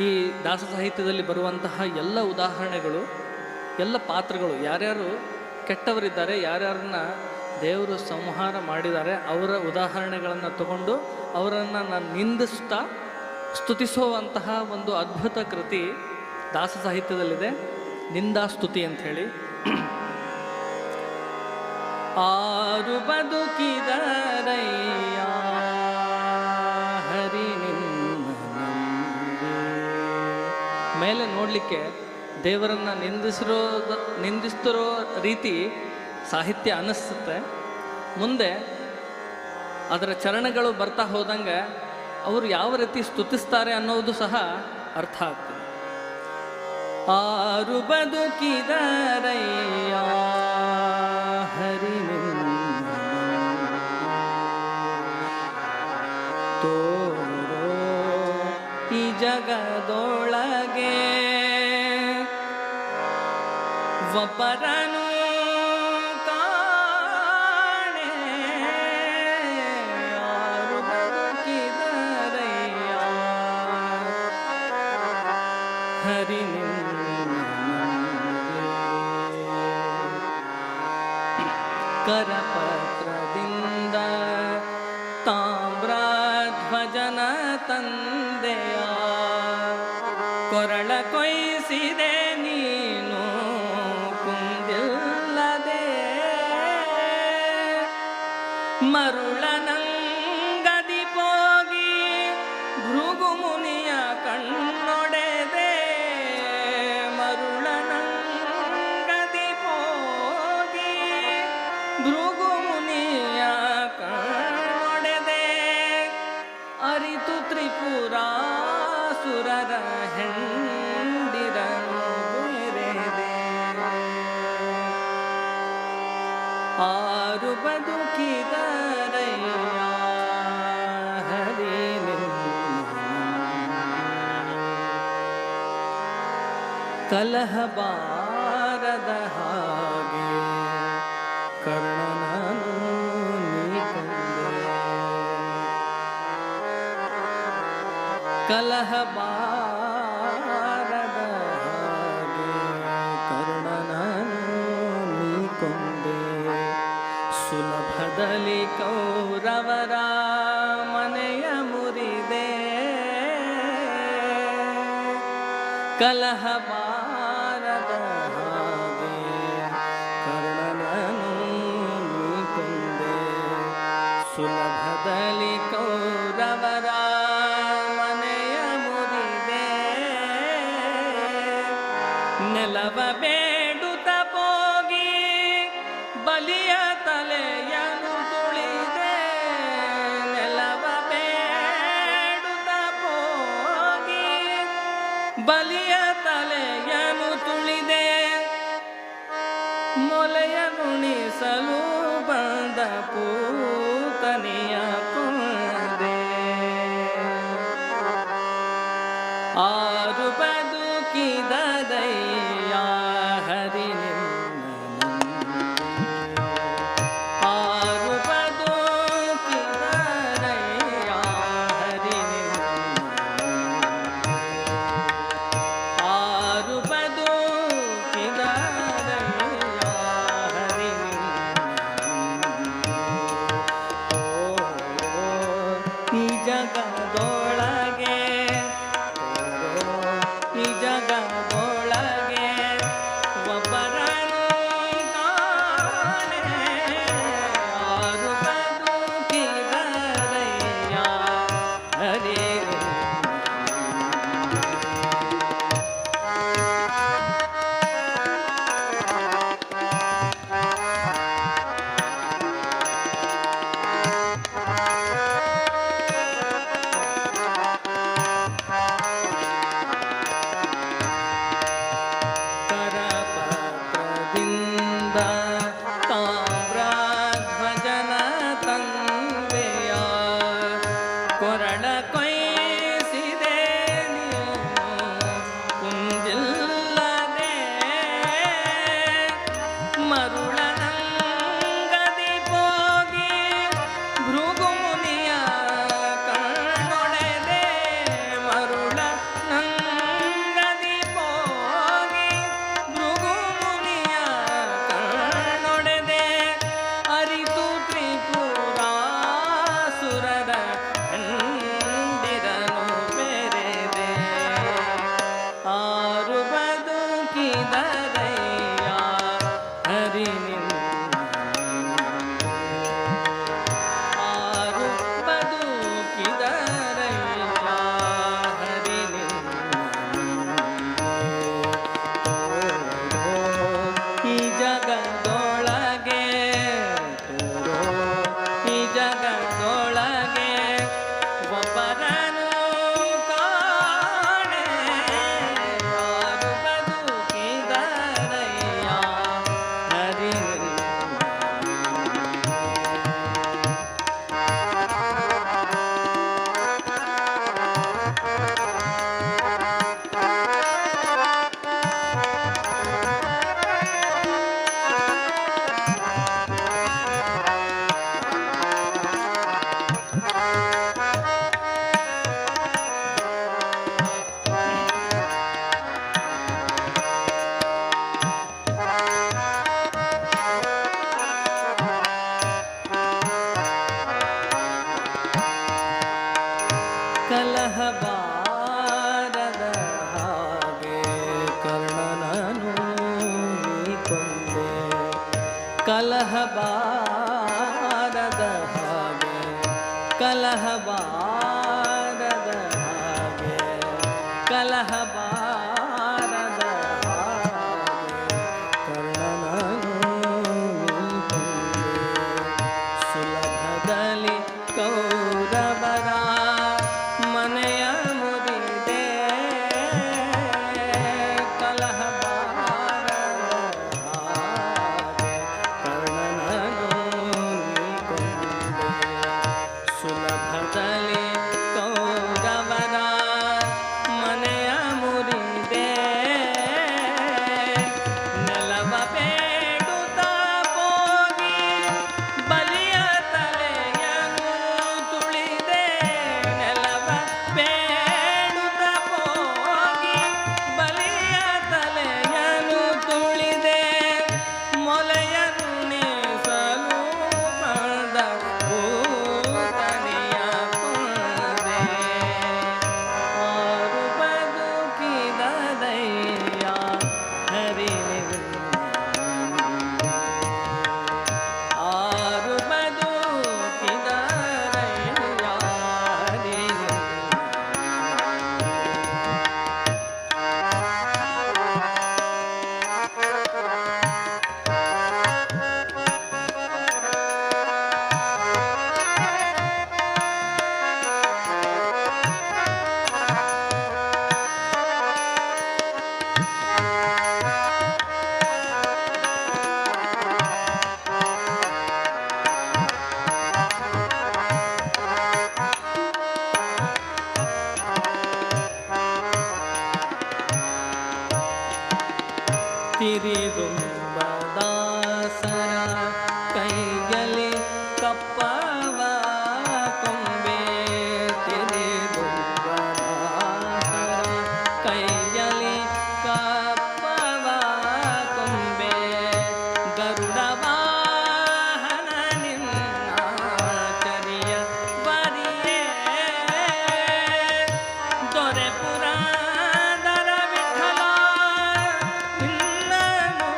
ಈ ದಾಸ ಸಾಹಿತ್ಯದಲ್ಲಿ ಬರುವಂತಹ ಎಲ್ಲ ಉದಾಹರಣೆಗಳು, ಎಲ್ಲ ಪಾತ್ರಗಳು, ಯಾರ್ಯಾರು ಕೆಟ್ಟವರಿದ್ದಾರೆ, ಯಾರ್ಯಾರನ್ನ ದೇವರು ಸಂಹಾರ ಮಾಡಿದ್ದಾರೆ, ಅವರ ಉದಾಹರಣೆಗಳನ್ನು ತಗೊಂಡು ಅವರನ್ನು ನಾನು ನಿಂದಿಸ್ತಾ ಸ್ತುತಿಸುವಂತಹ ಒಂದು ಅದ್ಭುತ ಕೃತಿ ದಾಸ ಸಾಹಿತ್ಯದಲ್ಲಿದೆ, ನಿಂದಾಸ್ತುತಿ ಅಂಥೇಳಿ. ಆರು ಬದುಕಿದರಯ್ಯ ಹರಿ ನಿನ್ನ ನಂಬಿ. ಮೇಲೆ ನೋಡಲಿಕ್ಕೆ ದೇವರನ್ನು ನಿಂದಿಸ್ತಿರೋ ರೀತಿ ಸಾಹಿತ್ಯ ಅನ್ನಿಸುತ್ತೆ. ಮುಂದೆ ಅದರ ಚರಣಗಳು ಬರ್ತಾ ಹೋದಂಗೆ ಅವರು ಯಾವ ರೀತಿ ಸ್ತುತಿಸ್ತಾರೆ ಅನ್ನೋದು ಸಹ ಅರ್ಥ ಆಗ್ತದೆ. ಆರು ಬದುಕಿದರಯ್ಯ ಹರಿ ನಿನ್ನ ತೋರೋ ಈ ಜಗದೊಳಗೆ ಒಬ್ಬರನು ಕಾಣೆ. ಆರು ಬದುಕಿದರಯ್ಯ ಹರಿ ನಿನ್ನ ಕರಪತ್ರದಿಂದ ತಾಮ್ರಧ್ವಜನ ತಂದೆಯ ಕೊರಳ ಕೊಯ್ಸಿದೆ ನೀನು ಕುಂದಿಲ್ಲದೆ. ಮರುಳನಂಗದಿ ಪೋಗಿ ಭೃಗು ಮುನಿಯ ಕಣ್ಣೊಡೆದೆ. ಮರುಳನಂಗದಿ ಪೋಗಿ ಭೃಗು ಮುನಿಯ ಕಣ್ಣೊಡೆದೆ. ಅರಿತು ತ್ರಿಪುರಾಸುರರ ಹೆಂಡಿರನು ಬೇರೆದೆ. ಆರು ಬದುಕಿದರಯ್ಯ ಹರಿ ನಿನ್ನ ಕಲಹ ಬಾರದ ಹಾಗೆ ಕರ್ಣನನು ನೀ ಕೊಂದೆ. ಕಲಹ ಬಾರದ ಹಾಗೆ ಕರ್ಣನನು ನೀ ಕೊಂದೆ. ಸುಲಭದಲ್ಲಿ ಕೌರವರ ಮನೆಯ ಮುರಿದೆ. ಕಲಹ ಬಾರದ ಹಾಗೆ ಕರ್ಣನನು ನೀ ಕೊಂದೆ. ಸುಲಭದಲ್ಲಿ ಕೌರವರ ಮನೆಯ ಮುರಿದೆ. ನೆಲವ ಬೇಡುತ್ತ ಹೋಗಿ ಬಲಿಯ ತಲೆಯನು ತುಳಿದೆ. ನೆಲವ ಬೇಡುತ್ತ ಹೋಗಿ ಬಲಿಯ ತಲೆಯನು ತುಳಿದೆ. ಮೊಲೆಯ ನುಣಿಸಲು ಬಂದ ಪೂತನಿಯ ಕೊಂದೆ. ಆರು ಬದುಕಿದರಯ್ಯ ಹರಿ ನಿನ್ನ ಆರು ಬದುಕಿದರಯ್ಯ ಹರಿ ನಿನ್ನ ಆರು ಬದುಕಿದರಯ್ಯ ಹರಿ ನಿನ್ನ. ಹರಿ ನಿನ್ನ ಆರು ಬದುಕಿದರಯ್ಯ ಹರಿ ನಿನ್ನ ಈ ಜಗದೊಳಗೆ ತೋರೋ ಈ ಜಗದೊಳಗೆ ಒಬ್ಬರನು ಕಾಣೆ ಯಾರು ಬದುಕಿದರಯ್ಯ ಹರಿ ನಿನ್ನ. ಕಲಹ ಬಾರದ ಹಾಗೆ ಕರ್ಣನನು ನೀ ಕೊಂದೆ ಕಲಹ ಬಾರದ ಹಾಗೆ ಕಲಹ ಬಾರದ ಹಾಗೆ ಕಲಹ ಬಾರದ ಹಾಗೆ ಕರ್ಣನನು ನೀ ಕೊಂದೆ ಸುಲಭದಲ್ಲಿ ಕೌರವರ ಮನೆಯ ಮುರಿದೆ ಕಲಹ ಬಾರದ ಹಾಗೆ ಕರ್ಣನನು ನೀ ಕೊಂದೆ ಸುಲಭದಲ್ಲಿ ಕೌರವರ ಮನೆಯ ಮುರಿದೆ ನೆಲವ ಬೇಡುತ್ತ ಹೋಗಿ ಬಲಿಯ ತಲೆಯನು ತುಳಿದೆ ನೆಲವ ಬೇಡುತ್ತ ಹೋಗಿ ಬಲಿಯ ತಲೆಯನು ತುಳಿದೆ ಮೊಲೆಯನುಣಿಸಲು ಬಂದ ಭೂತನಿಯ ಕೊಂದೆ ಆರು ಬದುಕಿದರಯ್ಯ ಹರಿ ನಿನ್ನ ಆರು ಬದುಕಿದರಯ್ಯ ಹರಿ ನಿನ್ನ. ತಿರಿದುಂಬದಾಸರ ಕೈಯಲ್ಲಿ ಕಪ್ಪವ ಕೊಂಬೆ ತಿರಿದುಂಬದಾಸರ ಕೈಯಲ್ಲಿ ಕಪ್ಪವ ಕೊಂಬೆ ಗರುಡ ವಾಹನ ನಿನ್ನ ಚರಿಯ ಬರಿಯೇ ದೊರೆ ಪುರಂದರ ವಿಠಲ ನಿನ್ನನು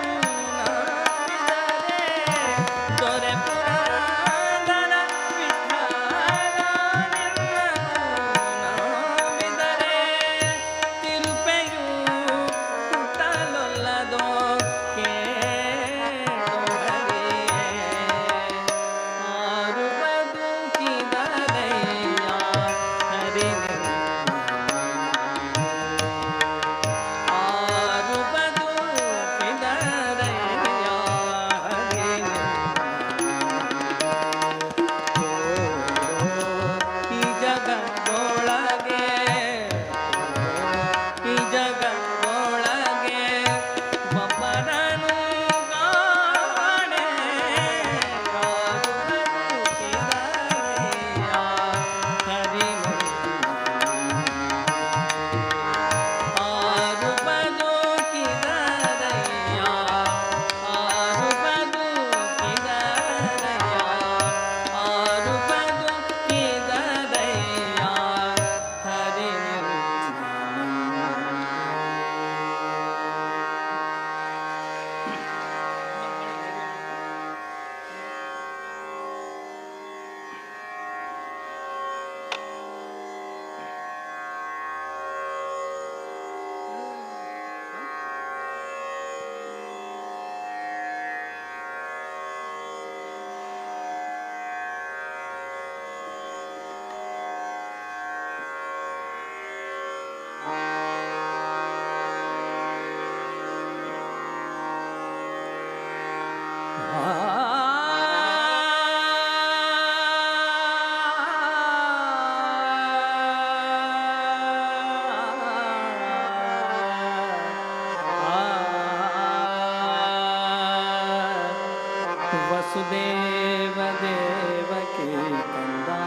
वसुदेव देवकी कंदा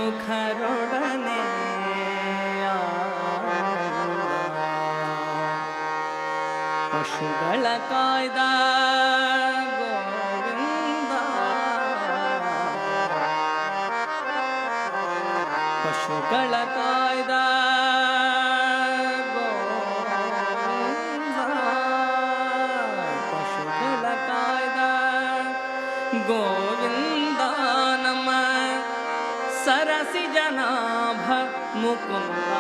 शशिमुखरोडने ಪಶುಗಳ ಕಾಯ್ದ ಗೋವಿಂದ ಪಶುಗಳ ಕಾಯ್ದ ಗೋವಿಂದ ಪಶುಗಳ ಕಾಯ್ದ ಗೋವಿಂದ ನಮ್ಮ ಸರಸಿ ಜನಾಭ ಮುಕುಂದ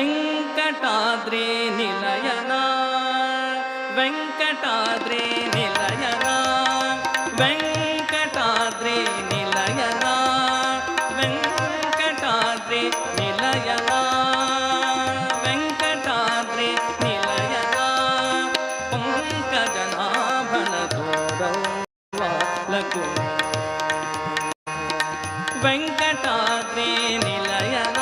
ವೆಂಕಟಾದ್ರಿ ನಿಲಯನ ವೆಂಕಟಾದ್ರಿ ನಿಲಯನ ವೆಂಕಟಾದ್ರಿ ನಿಲಯನ ವೆಂಕಟಾದ್ರಿ ನಿಲಯನ ವೆಂಕಟಾದ್ರಿ ನಿಲಯನ ಪಂಕಜನಾಭನ ತೋರವ್ವ ವೆಂಕಟಾದ್ರಿ ನಿಲಯನ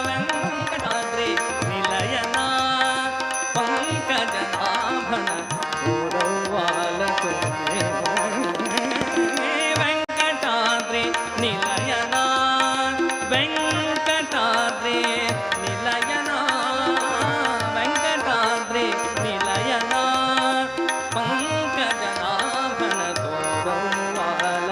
ವೆಂಕಟಾದ್ರಿ ನಿಲಯನ ಪಂಕಜನಾಭನ ವೆಂಕಟಾದ್ರಿ ನಿಲಯನ ವೆಂಕಟಾದ್ರಿ ನಿಲಯನ ವೆಂಕಟಾದ್ರಿ ನಿಲಯನ ಪಂಕಜನಾಭನ ತೋರವ್ವಾಲ.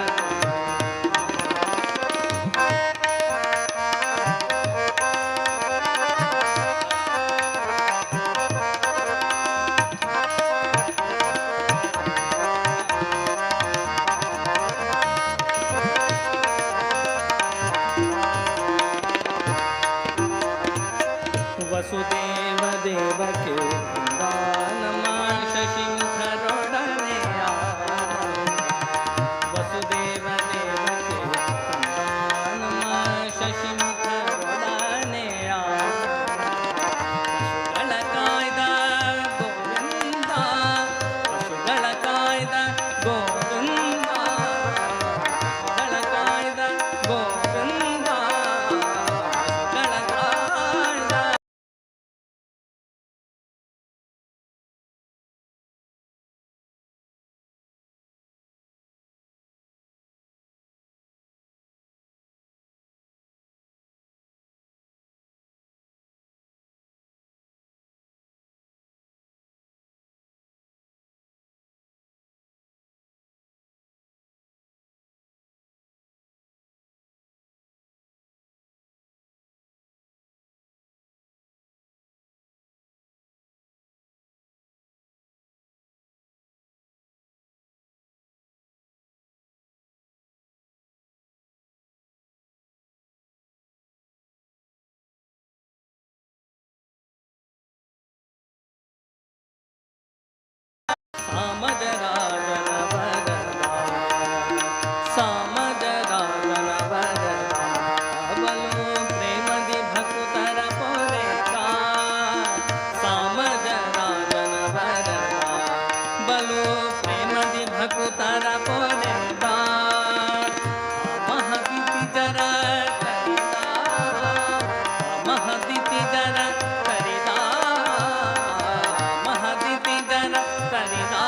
ವಸುದೇವ ದೇವಕಿ ನಮ್ಮ ಶಶಿಮುಖರೊಡನೆ ವಸುದೇವ ದೇವಕಿ ನಮ್ಮ ಶಶಿಮುಖರೊಡನೆ ಪಶುಗಳ ಕಾಯ್ದ ಗೋವಿಂದ ಪಶುಗಳ ಕಾಯ್ದ ಗೋವಿಂದ ಪಶುಗಳ ಕಾಯ್ದ ಗೋವಿಂದ ಪಶುಗಳ ಕಾಯ್ದ. ಸಾಮಜರಾಜನ ವರದಾ ಸಾಮಜರಾಜನ ವರದಾ ಬಲು ಪ್ರೇಮದಿ ಭಕುತರ ಪೊರೆತ ಸಾಮಜರಾಜನ ವರದಾ ಬಲು ಪ್ರೇಮದಿ ಭಕುತರ ಪೊರೆತ ಮಹದಿತಿ ಜರ ಕರಿತಾ ಮಹದಿತಿ ಜರ ಕರಿತಾ ಮಹದಿತಿ ಜರ ಕರಿತಾ.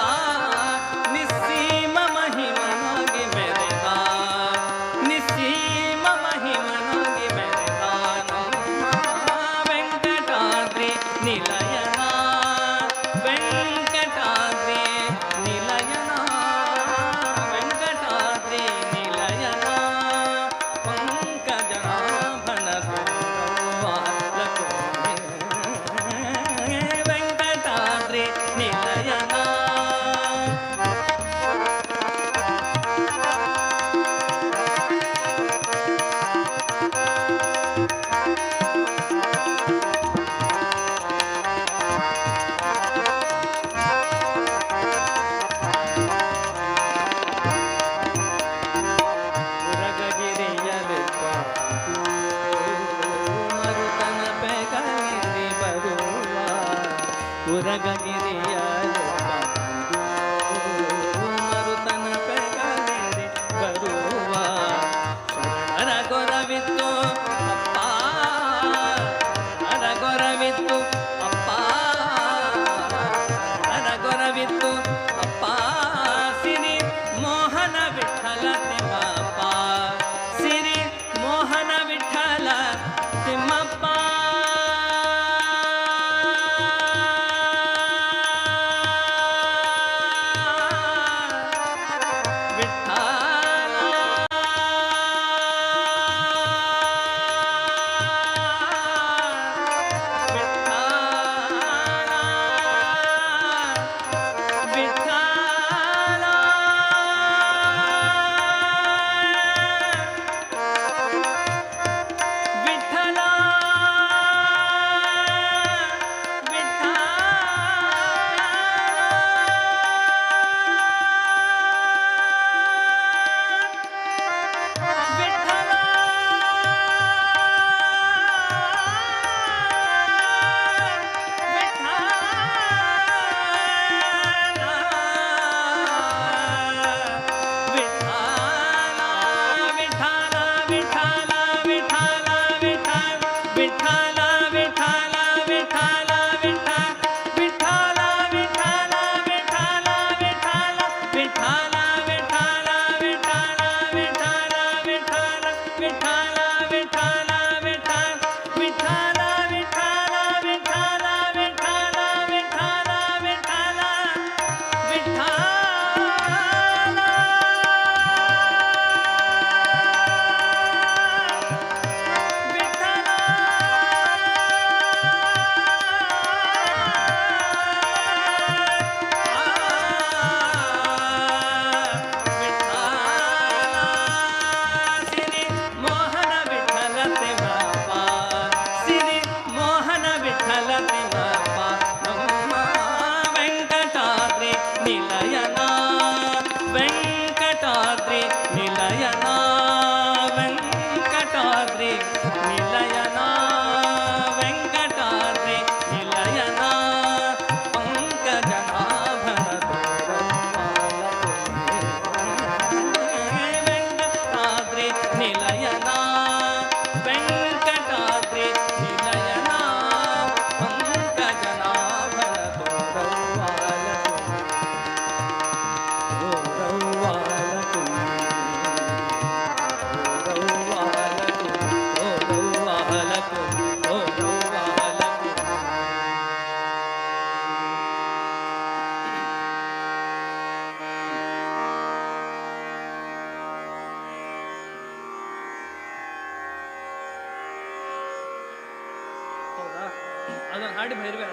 ಹಾಡಿ ಭೈರವೆ.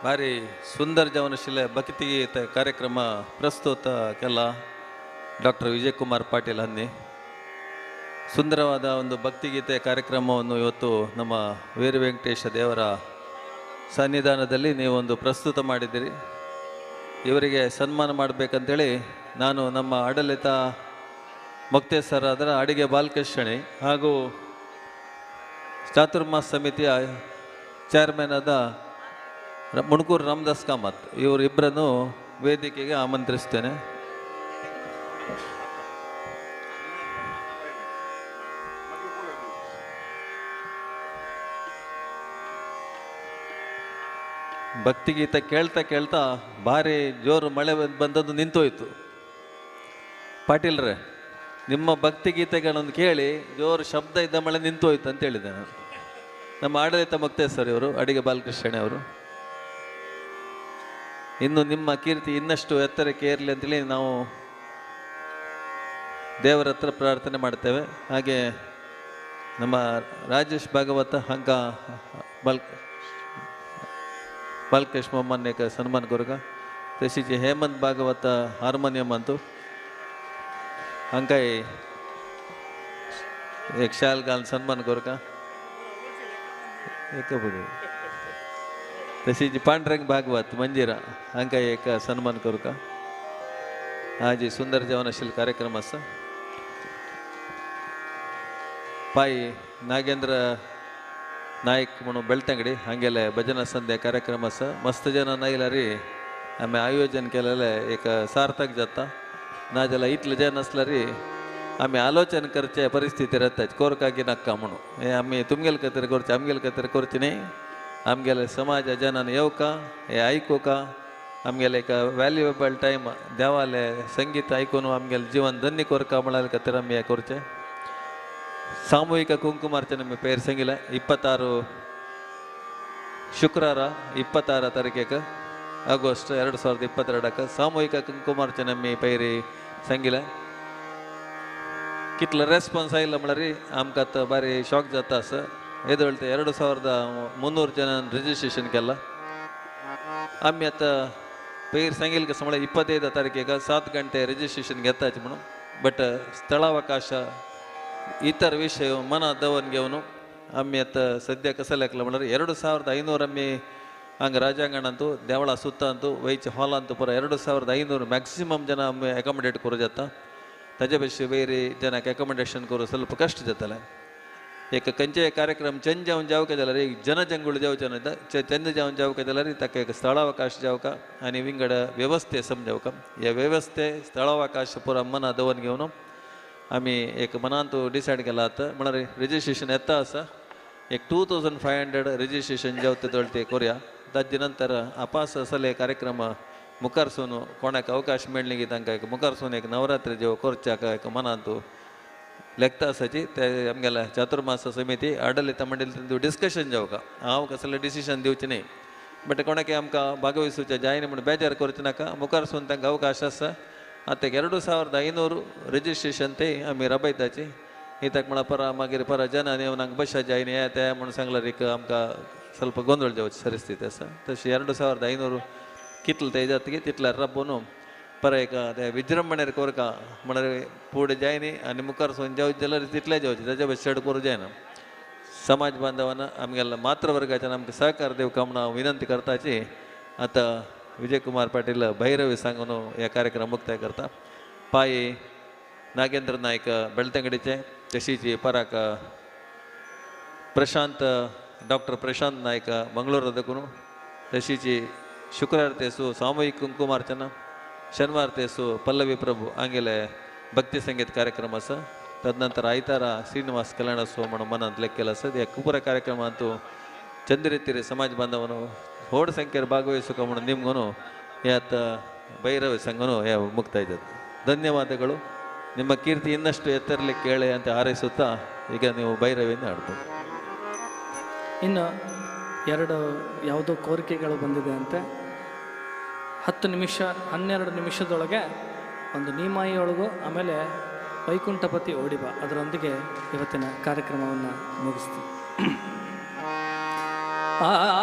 ಭಾರಿ ಸುಂದರ ಜವನಶಿಲೆ ಭಕ್ತಿಗೀತೆ ಕಾರ್ಯಕ್ರಮ ಪ್ರಸ್ತುತ ಕೆಲ ಡಾಕ್ಟರ್ ವಿಜಯಕುಮಾರ್ ಪಾಟೀಲ್ ಹನ್ನಿ ಸುಂದರವಾದ ಒಂದು ಭಕ್ತಿಗೀತೆ ಕಾರ್ಯಕ್ರಮವನ್ನು ಇವತ್ತು ನಮ್ಮ ವೀರ ವೆಂಕಟೇಶ ದೇವರ ಸನ್ನಿಧಾನದಲ್ಲಿ ನೀವೊಂದು ಪ್ರಸ್ತುತ ಮಾಡಿದ್ದೀರಿ. ಇವರಿಗೆ ಸನ್ಮಾನ ಮಾಡಬೇಕಂತೇಳಿ ನಾನು ನಮ್ಮ ಆಡಳಿತ ಮೊಕ್ತೇಸರಾದ ಅಡಿಗೆ ಬಾಲಕೃಷ್ಣಿ ಹಾಗೂ ಚಾತುರ್ಮಾಸ ಸಮಿತಿಯ ಚೇರ್ಮನ್ ಆದ ಮುಣಕೂರು ರಾಮದಾಸ್ ಕಾಮತ್ ಇವರಿಬ್ಬರನ್ನು ವೇದಿಕೆಗೆ ಆಮಂತ್ರಿಸ್ತೇನೆ. ಭಕ್ತಿಗೀತೆ ಕೇಳ್ತಾ ಕೇಳ್ತಾ ಭಾರಿ ಜೋರು ಮಳೆ ಬಂದದ್ದು ನಿಂತೋಯ್ತು. ಪಾಟೀಲ್ರೇ, ನಿಮ್ಮ ಭಕ್ತಿಗೀತೆಗಳನ್ನು ಕೇಳಿ ಜೋರು ಶಬ್ದ ಇದ್ದ ಮಳೆ ನಿಂತೋಯ್ತು ಅಂತ ಹೇಳಿದೆ ನಾನು. ನಮ್ಮ ಆಡಳಿತ ಮೊಕ್ತೇಸರ್ ಇವರು, ಅಡಿಗೆ ಬಾಲಕೃಷ್ಣ ಅವರು. ಇನ್ನು ನಿಮ್ಮ ಕೀರ್ತಿ ಇನ್ನಷ್ಟು ಎತ್ತರಕ್ಕೆ ಏರಲಿ ಅಂತೇಳಿ ನಾವು ದೇವರ ಹತ್ರ ಪ್ರಾರ್ಥನೆ ಮಾಡ್ತೇವೆ. ಹಾಗೆ ನಮ್ಮ ರಾಜೇಶ್ ಭಾಗವತ ಹಂಗ ಬಾಲಕೃಷ್ಣ ಮೊಮ್ಮನ್ನೇಕ ಸನ್ಮಾನ್ ಗುರುಗ ತಶೀಚ್ ಹೇಮಂತ್ ಭಾಗವತ ಹಾರ್ಮೋನಿಯಂ ಅಂತು ಹಂಕಾಯಿ एक शाल घालून सन्मान करूं का एक तशीच पांडुरंग भागवत मंजिरा हांकां एक सन्मान करूं का. हाजी सुंदर जेवणाशील कार्यक्रम आसा. पाई नागेंद्र नायक म्हणून बेळतंगडी हांगेले भजना संध्या कार्यक्रम आसा. मस्त जन नायल्यार आमी आयोजन केलेलें एक सार्थक जाता. नाजाल्यार इतले जन आसल्यार आमी आलोचन करचे परिस्थिती येता कोरका की नाका म्हणून हे आमी तुमगेले खातीर करचें आमगेले खातीर करचें न्ही. आमगेले समाजा जनान येवका हे आयकुका आमगेले एक व्हॅल्युएबल टायम देवाले संगीत आयकून आमगेलें जिवन धन्य कोरका म्हळ्यार खातीर आमी हें करचें. ಸಾಮೂಹಿಕ ಕುಂಕುಮಾರ್ಚನೆ ಪೇರ್ ಸಂಗಿಲ್ಲ 26 ಶುಕ್ರವಾರ 26 ತಾರೀಕಿಗೆ ಆಗಸ್ಟ್ 2022 ಸಾಮೂಹಿಕ ಕುಂಕುಮಾರ್ಚನೆ ಪೈರಿ ಸಂಗಿಲ್ಲ. ಕಿತ್ಲ ರೆಸ್ಪಾನ್ಸ್ ಆಯಿಲ್ಲ म्हळ्यार आमकां आतां बारी शॉक जाता आसा. येदोळते 2300 ಜನ ರಿಜಿಸ್ಟ್ರೇಷನ್ केला. आमी आतां पयर सांगिल्लें कसं म्हळ्यार 25 तारखेक 7 ಗಂಟೆ ರಿಜಿಸ್ಟ್ರೇಷನ್ घेताच म्हणून, बट ಸ್ಥಳಾವಕಾಶ इतर विषय मना दवन घेवन आमी आतां सद्या कसं लेखलं म्हळ्यार 2500 आमी हांगा राजांगणांतू देवळा सुत्तांतू वयचे हॉलांतू पुरो 2500 मॅक्सिमम जन आमी एकोमोडेट करूं जाता. ताजे पेक्षा वयर जनाक एकोमोडेशन करूं ಸ್ವಲ್ಪ कश्ट जातलें. एक खंयचेय कार्यक्रम चेंज जावन जावका जाल्यार एक जनजंगुळ जावचें न्हय, चेंज जावन जावका जाल्यार ताका एक स्थळावकाश जावका आनी विंगड वेवस्थे समजावका. ह्या वेवस्थे स्थळावकाश पुरो मना दवन घेवन आमी एक मनांत डिसायड केला आतां म्हळ्यार रजिस्ट्रेशन येता आसा एक 2500 रजिस्ट्रेशन जावते ते करुया. ताजे नंतर आपास असले कार्यक्रम मुखारसून कोणाक अवकाश मेळ्ळी की तांकां एक मुखारसून एक नवरात्री जेव करच्याक एक मनांत लेखता आसाची ते आमगेल्या चातुर्मास समिती आडलित मंडळी डिस्कशन जावका. हांव कसलें डिसिशन दिवचें न्ही, बट कोणाक आमकां भागवसूच्या जायना म्हूण बेजार करचें नाका. मुखारसून तांकां अवकाश आसा. आतां 2500 रजिस्ट्रेशन ते आमी राबयताची. कित्याक म्हळ्यार परा मागीर परा जनान येवन हांगा बशा जायना हे ते म्हणून सांगल्यार एक आमकां ಸ್ವಲ್ಪ ಗೊಂದಲ जावची परिस्थिती आसा. तशें 2500 कितले ते जातकीर तितल्यार राबोवन पर एक ते विजृंभणेर कोरका म्हळ्यार फुडें जायनी आनी मुखार सून जावचें जाल्यार तितलें जावचें, ताच्या भायर चड करूं जायना. समाज बांधवान आमगेल्या मातृवर्गाच्यान आमकां सहकार दिवका म्हूण हांव विनंती करताची. आतां विजयकुमार पाटील भैरवी सांगून ह्या कार्यक्रम मुक्ताय करता. पाई नागेंद्र नायक बेळतंगडीचे, तशीच पराक प्रशांत डॉक्टर प्रशांत नायक मंगळूर देखून, तशीच शुक्रार तेसू सामूहिक कुंकुमार्चना, शनिवार तेसू पल्लवी प्रभू हांगेले भक्ती संगीत कार्यक्रम आसा. तदनंतर आयतारा श्रीनिवास कल्याणोत्सव म्हणून मनांत लेख आसा. ह्या कुपुरा कार्यक्रमांतू चंद्रितिरे समाज बांधवांनो व्हड संख्येर ಭಾಗವಹಿಸುಕ म्हणून ನಿಮ್ಗೂ ಯಾತ ಭೈರವ ಸಂಘನೂ ಮುಕ್ತಾಯ. ಧನ್ಯವಾದಗಳು. ನಿಮ್ಮ ಕೀರ್ತಿ ಇನ್ನಷ್ಟು ಎತ್ತರಲಿಕ್ಕೆ ಕೇಳಿ ಅಂತ ಹಾರೈಸುತ್ತಾ ಈಗ ನೀವು ಭೈರವಿಯನ್ನು ಆಡ್ಬೋದು. ಇನ್ನು 2 ಯಾವುದೋ ಕೋರಿಕೆಗಳು ಬಂದಿದೆ ಅಂತೆ. 10 ನಿಮಿಷ 12 ನಿಮಿಷದೊಳಗೆ ಒಂದು ನೀಮಾಯಿಯೊಳಗೂ ಆಮೇಲೆ ವೈಕುಂಠಪತಿ ಓಡಿಬಾ ಅದರೊಂದಿಗೆ ಇವತ್ತಿನ ಕಾರ್ಯಕ್ರಮವನ್ನು ಮುಗಿಸ್ತೀವಿ. ಆ.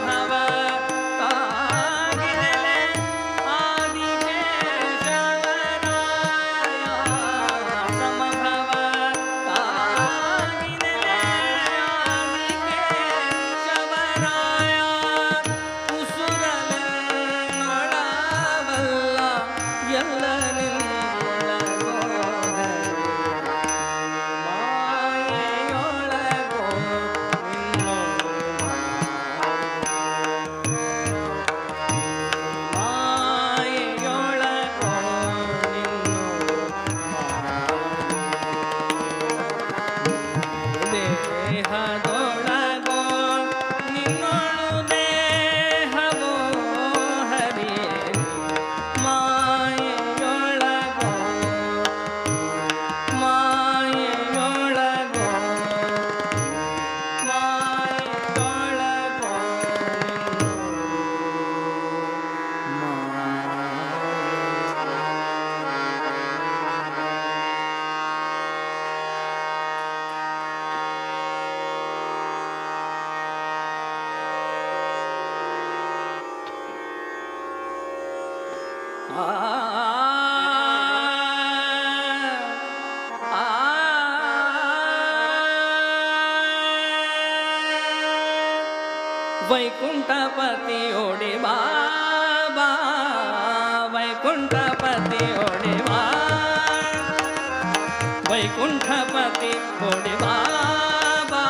ಸಮಭವ ಕಾಗಿನೆಲೆ ಆದಿಕೇಶವರಾಯ ಸಮಭವ ಕಾಗಿನೆಲೆ ಆದಿಕೇಶವರಾಯ ಉಸುರಲ ನೋಡವಲ್ಲ ಎಲ್ಲ ನಿನ್ನೊಳಗೋ ಮಾಯೆಯೊಳಗೋ ನಿನ್ನೊಳು ಮಾಯೆಯೊಳಗೋ ನಿನ್ನೊಳು ದೇಹದೊಳಗೋ ನಿನ್ನೊಳು ದೇಹವೋ ಹರಿ ಮಾಯೆಯೊಳಗೋ ಮಾಯೆಯೊಳಗೋ ಮಾಯೆಯೊಳಗೋ ನಿನ್ನೊಳು ಆ ಆ ವೈಕುಂಠಪತಿ ಓಡಿ ಬಾಬಾ ವೈಕುಂಠಪತಿ ಓಡಿ ಬಾ ವೈಕುಂಠಪತಿ ಓಡಿ ಬಾಬಾ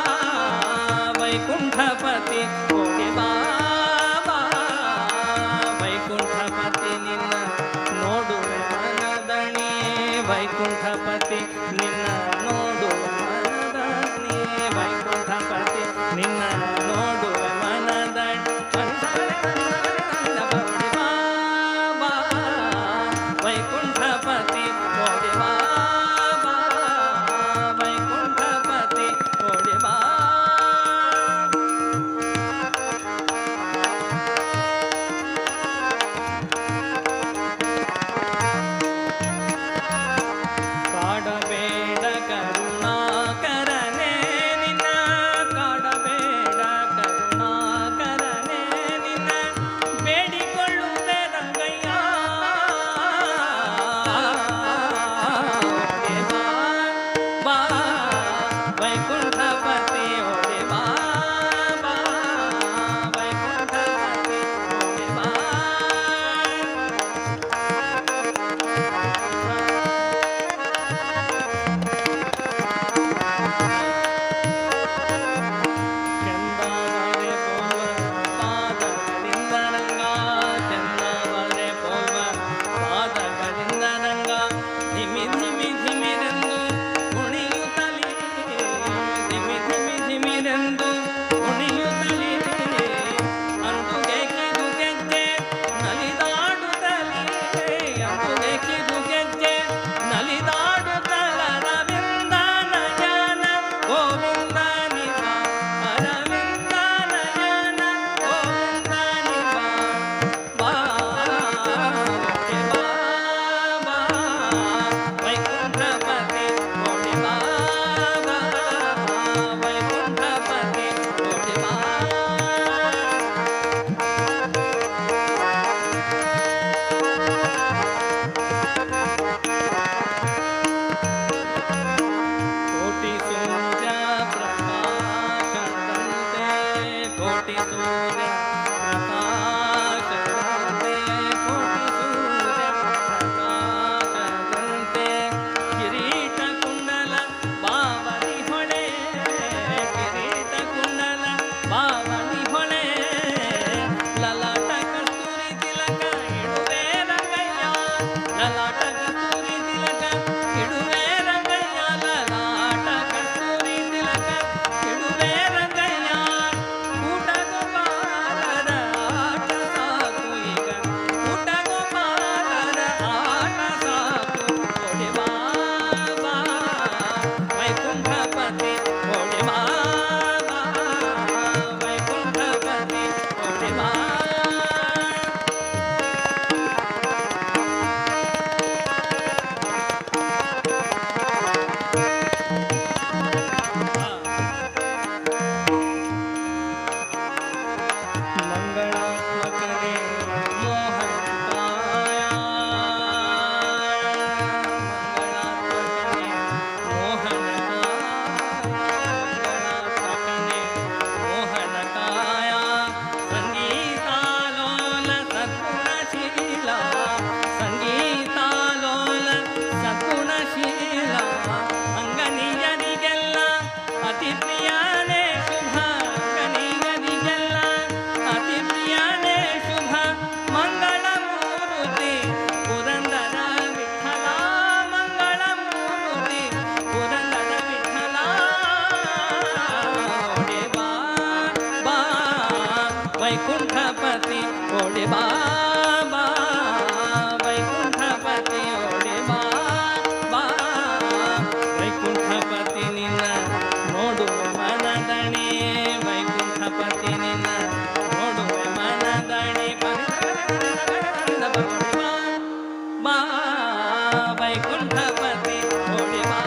ವೈಕುಂಠಪತಿ ಓಡಿ ಬಾಬಾ ವೈಕುಂಠಪತಿ ನಿನ್ನ ನೋಡುವೆ ಮನದಣಿ ವೈಕುಂಠಪತಿ ನಿನ್ನ ನೋಡುವೆ ಮನದಣಿ ವೈಕುಂಠಪತಿ ನಿನ್ನ ನೋಡುವೆ ಮನದಣಿ ಬಾಬಾ ವೈಕುಂಠಪತಿ वैकुंठपति ओडे बाबा वैकुंठपति ओडे बाबा वैकुंठपति निन्न ನೋಡುವೆ ಮನದಣಿ ವೈಕುಂಠಪತಿ ನಿನ್ನ ನೋಡುವೆ ಮನದಣಿ ಬಾ ವೈಕುಂಠಪತಿ ಓಡಿ ಬಾ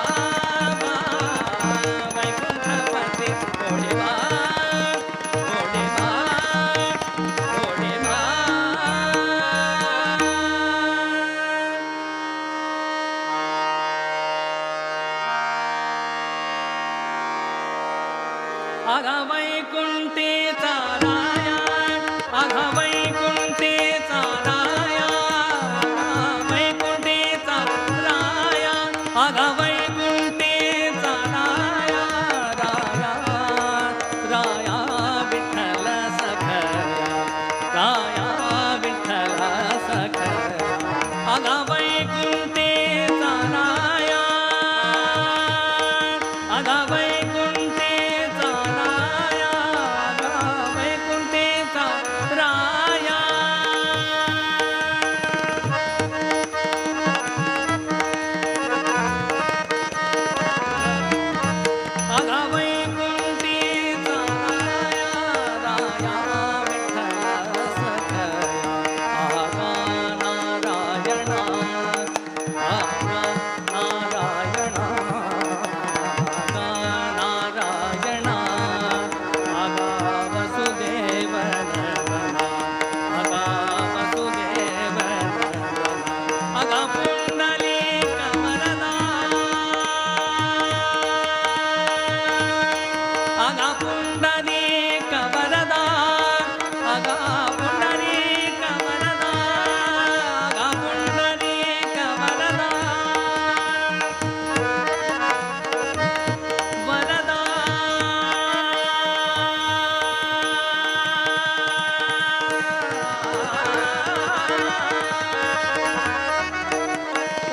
ವೈಕುಂಠಪತಿ ಓಡಿ ಬಾ ಓಡಿ ಬಾ ಓಡಿ ಬಾ. अघ वैकुंठे चाराया अघ वैकुंठे चाराया वैकुंठे चाराया अघ वैकुंठे चाराया राया राया विठ्ठल सखया राया विठ्ठल सखया अघ वैकुंठे चाराया अघ वैकुंठे चाराया वैकुंठे चाराया. अघ वैकुंठे चाराया राया विठ्ठल सखया आगा नारायणा आगा नारायणा आगा नारायणा आगा वसुदेव नंदना आगा वसुदेव नंदना आगा पुंडलीक वरदा आगा पुंडलीक वरदा आगा पुंडलीक वरदा आगा पुंडलीक वरदा वरदा.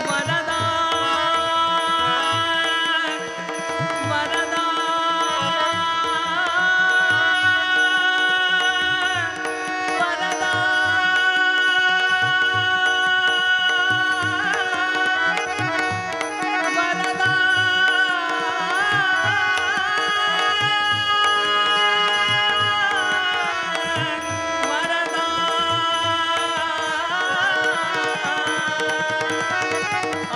वरदा वरदा वरदा वरदा वरदा.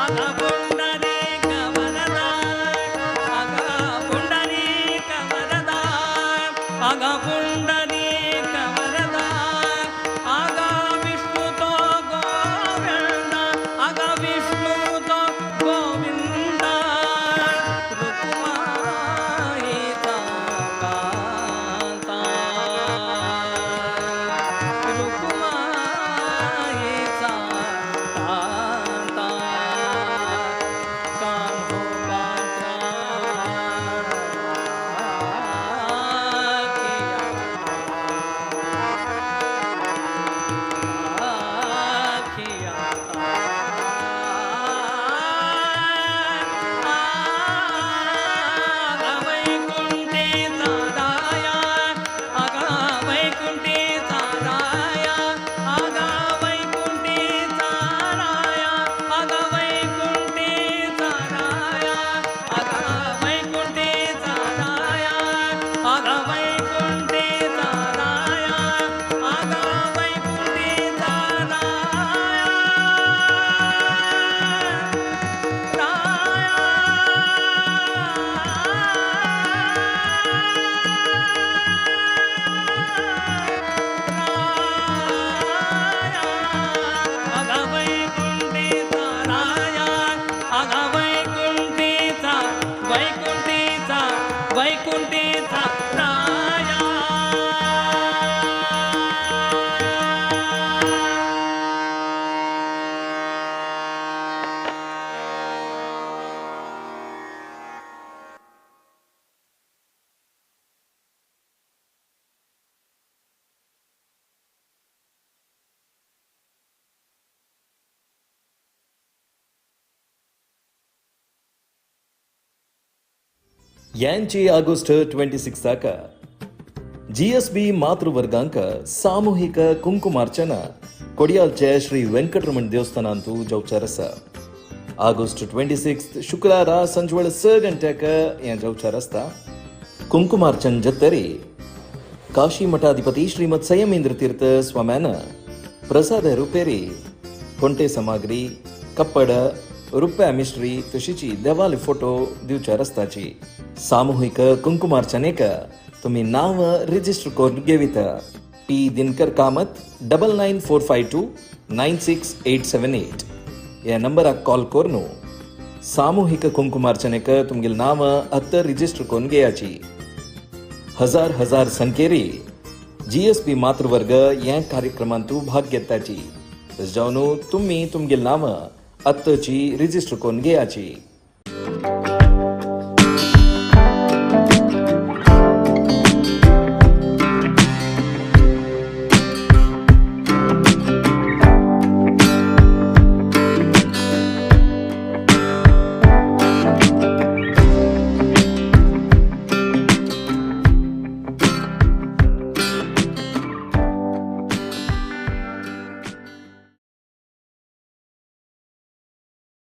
अघ पुंडरीक वरदा अघ पुंडरीक वरदा अघ पुंडरीक वरदा अघ विष्णु तो गोविंद अघ विष्णु तो गोविंद रुक्माईचा कांता रुक्माईचा कांता कान्होबाचा किया वैकुंठे चाराया अगा वैकुंठे चाराया अगा वैकुंठे चाराया अगा वैकुंठे चाराया अगा वैकुंठे चाराया अगा वैकुंठे चाराया अगा वैकुंठे चाराया वैकुंठेचा वैकुंठेचा राया. यांची ऑगस्ट 26 जीएसबी मातृवर्गांक सामूहिक कुंकुमार्चना ಕೊಡಿಯಾಲ್ಚೆ ಶ್ರೀ ವೆಂಕಟರಮಣ ದೇವಸ್ಥಾನ ಅಂತೂ ಜೌಚಾರಸ ಆಗಸ್ಟ್ 26 ಶುಕ್ರಾರ ಸಂಜೆ 6 ಗಂಟೆಕ ಜೌಚಾರ ರಸ್ತ ಕುಂಕುಮಾರ್ಚನ್ ಜತ್ತರಿ ಕಾಶಿ ಮಠಾಧಿಪತಿ ಶ್ರೀಮದ್ ಸಂಯಮೇಂದ್ರ ತೀರ್ಥ ಸ್ವಾಮ್ಯಾನ ಪ್ರಸಾದ रुपेरी कोणते सामग्री कप्पड रुप्या मिश्री तशीची देवाले फोटो दिवच्या रस्ताची सामूहिक कुंकुमार्चनेक तुम्ही नाव रजिस्टर करून घेवित. P Dinakar Kamath 9945296878 या नंबराक कॉल करून सामूहिक कुंकुमार्चनेक तुमगेले नाव अत्त रजिस्टर करून घेयाची. हजार हजार संख्येरी जीएसपी मातृवर्ग या कार्यक्रमांतू भाग घेताची. जावन तुम्ही तुमगेले नाव आत्तची रजिस्टर करून घेयाची.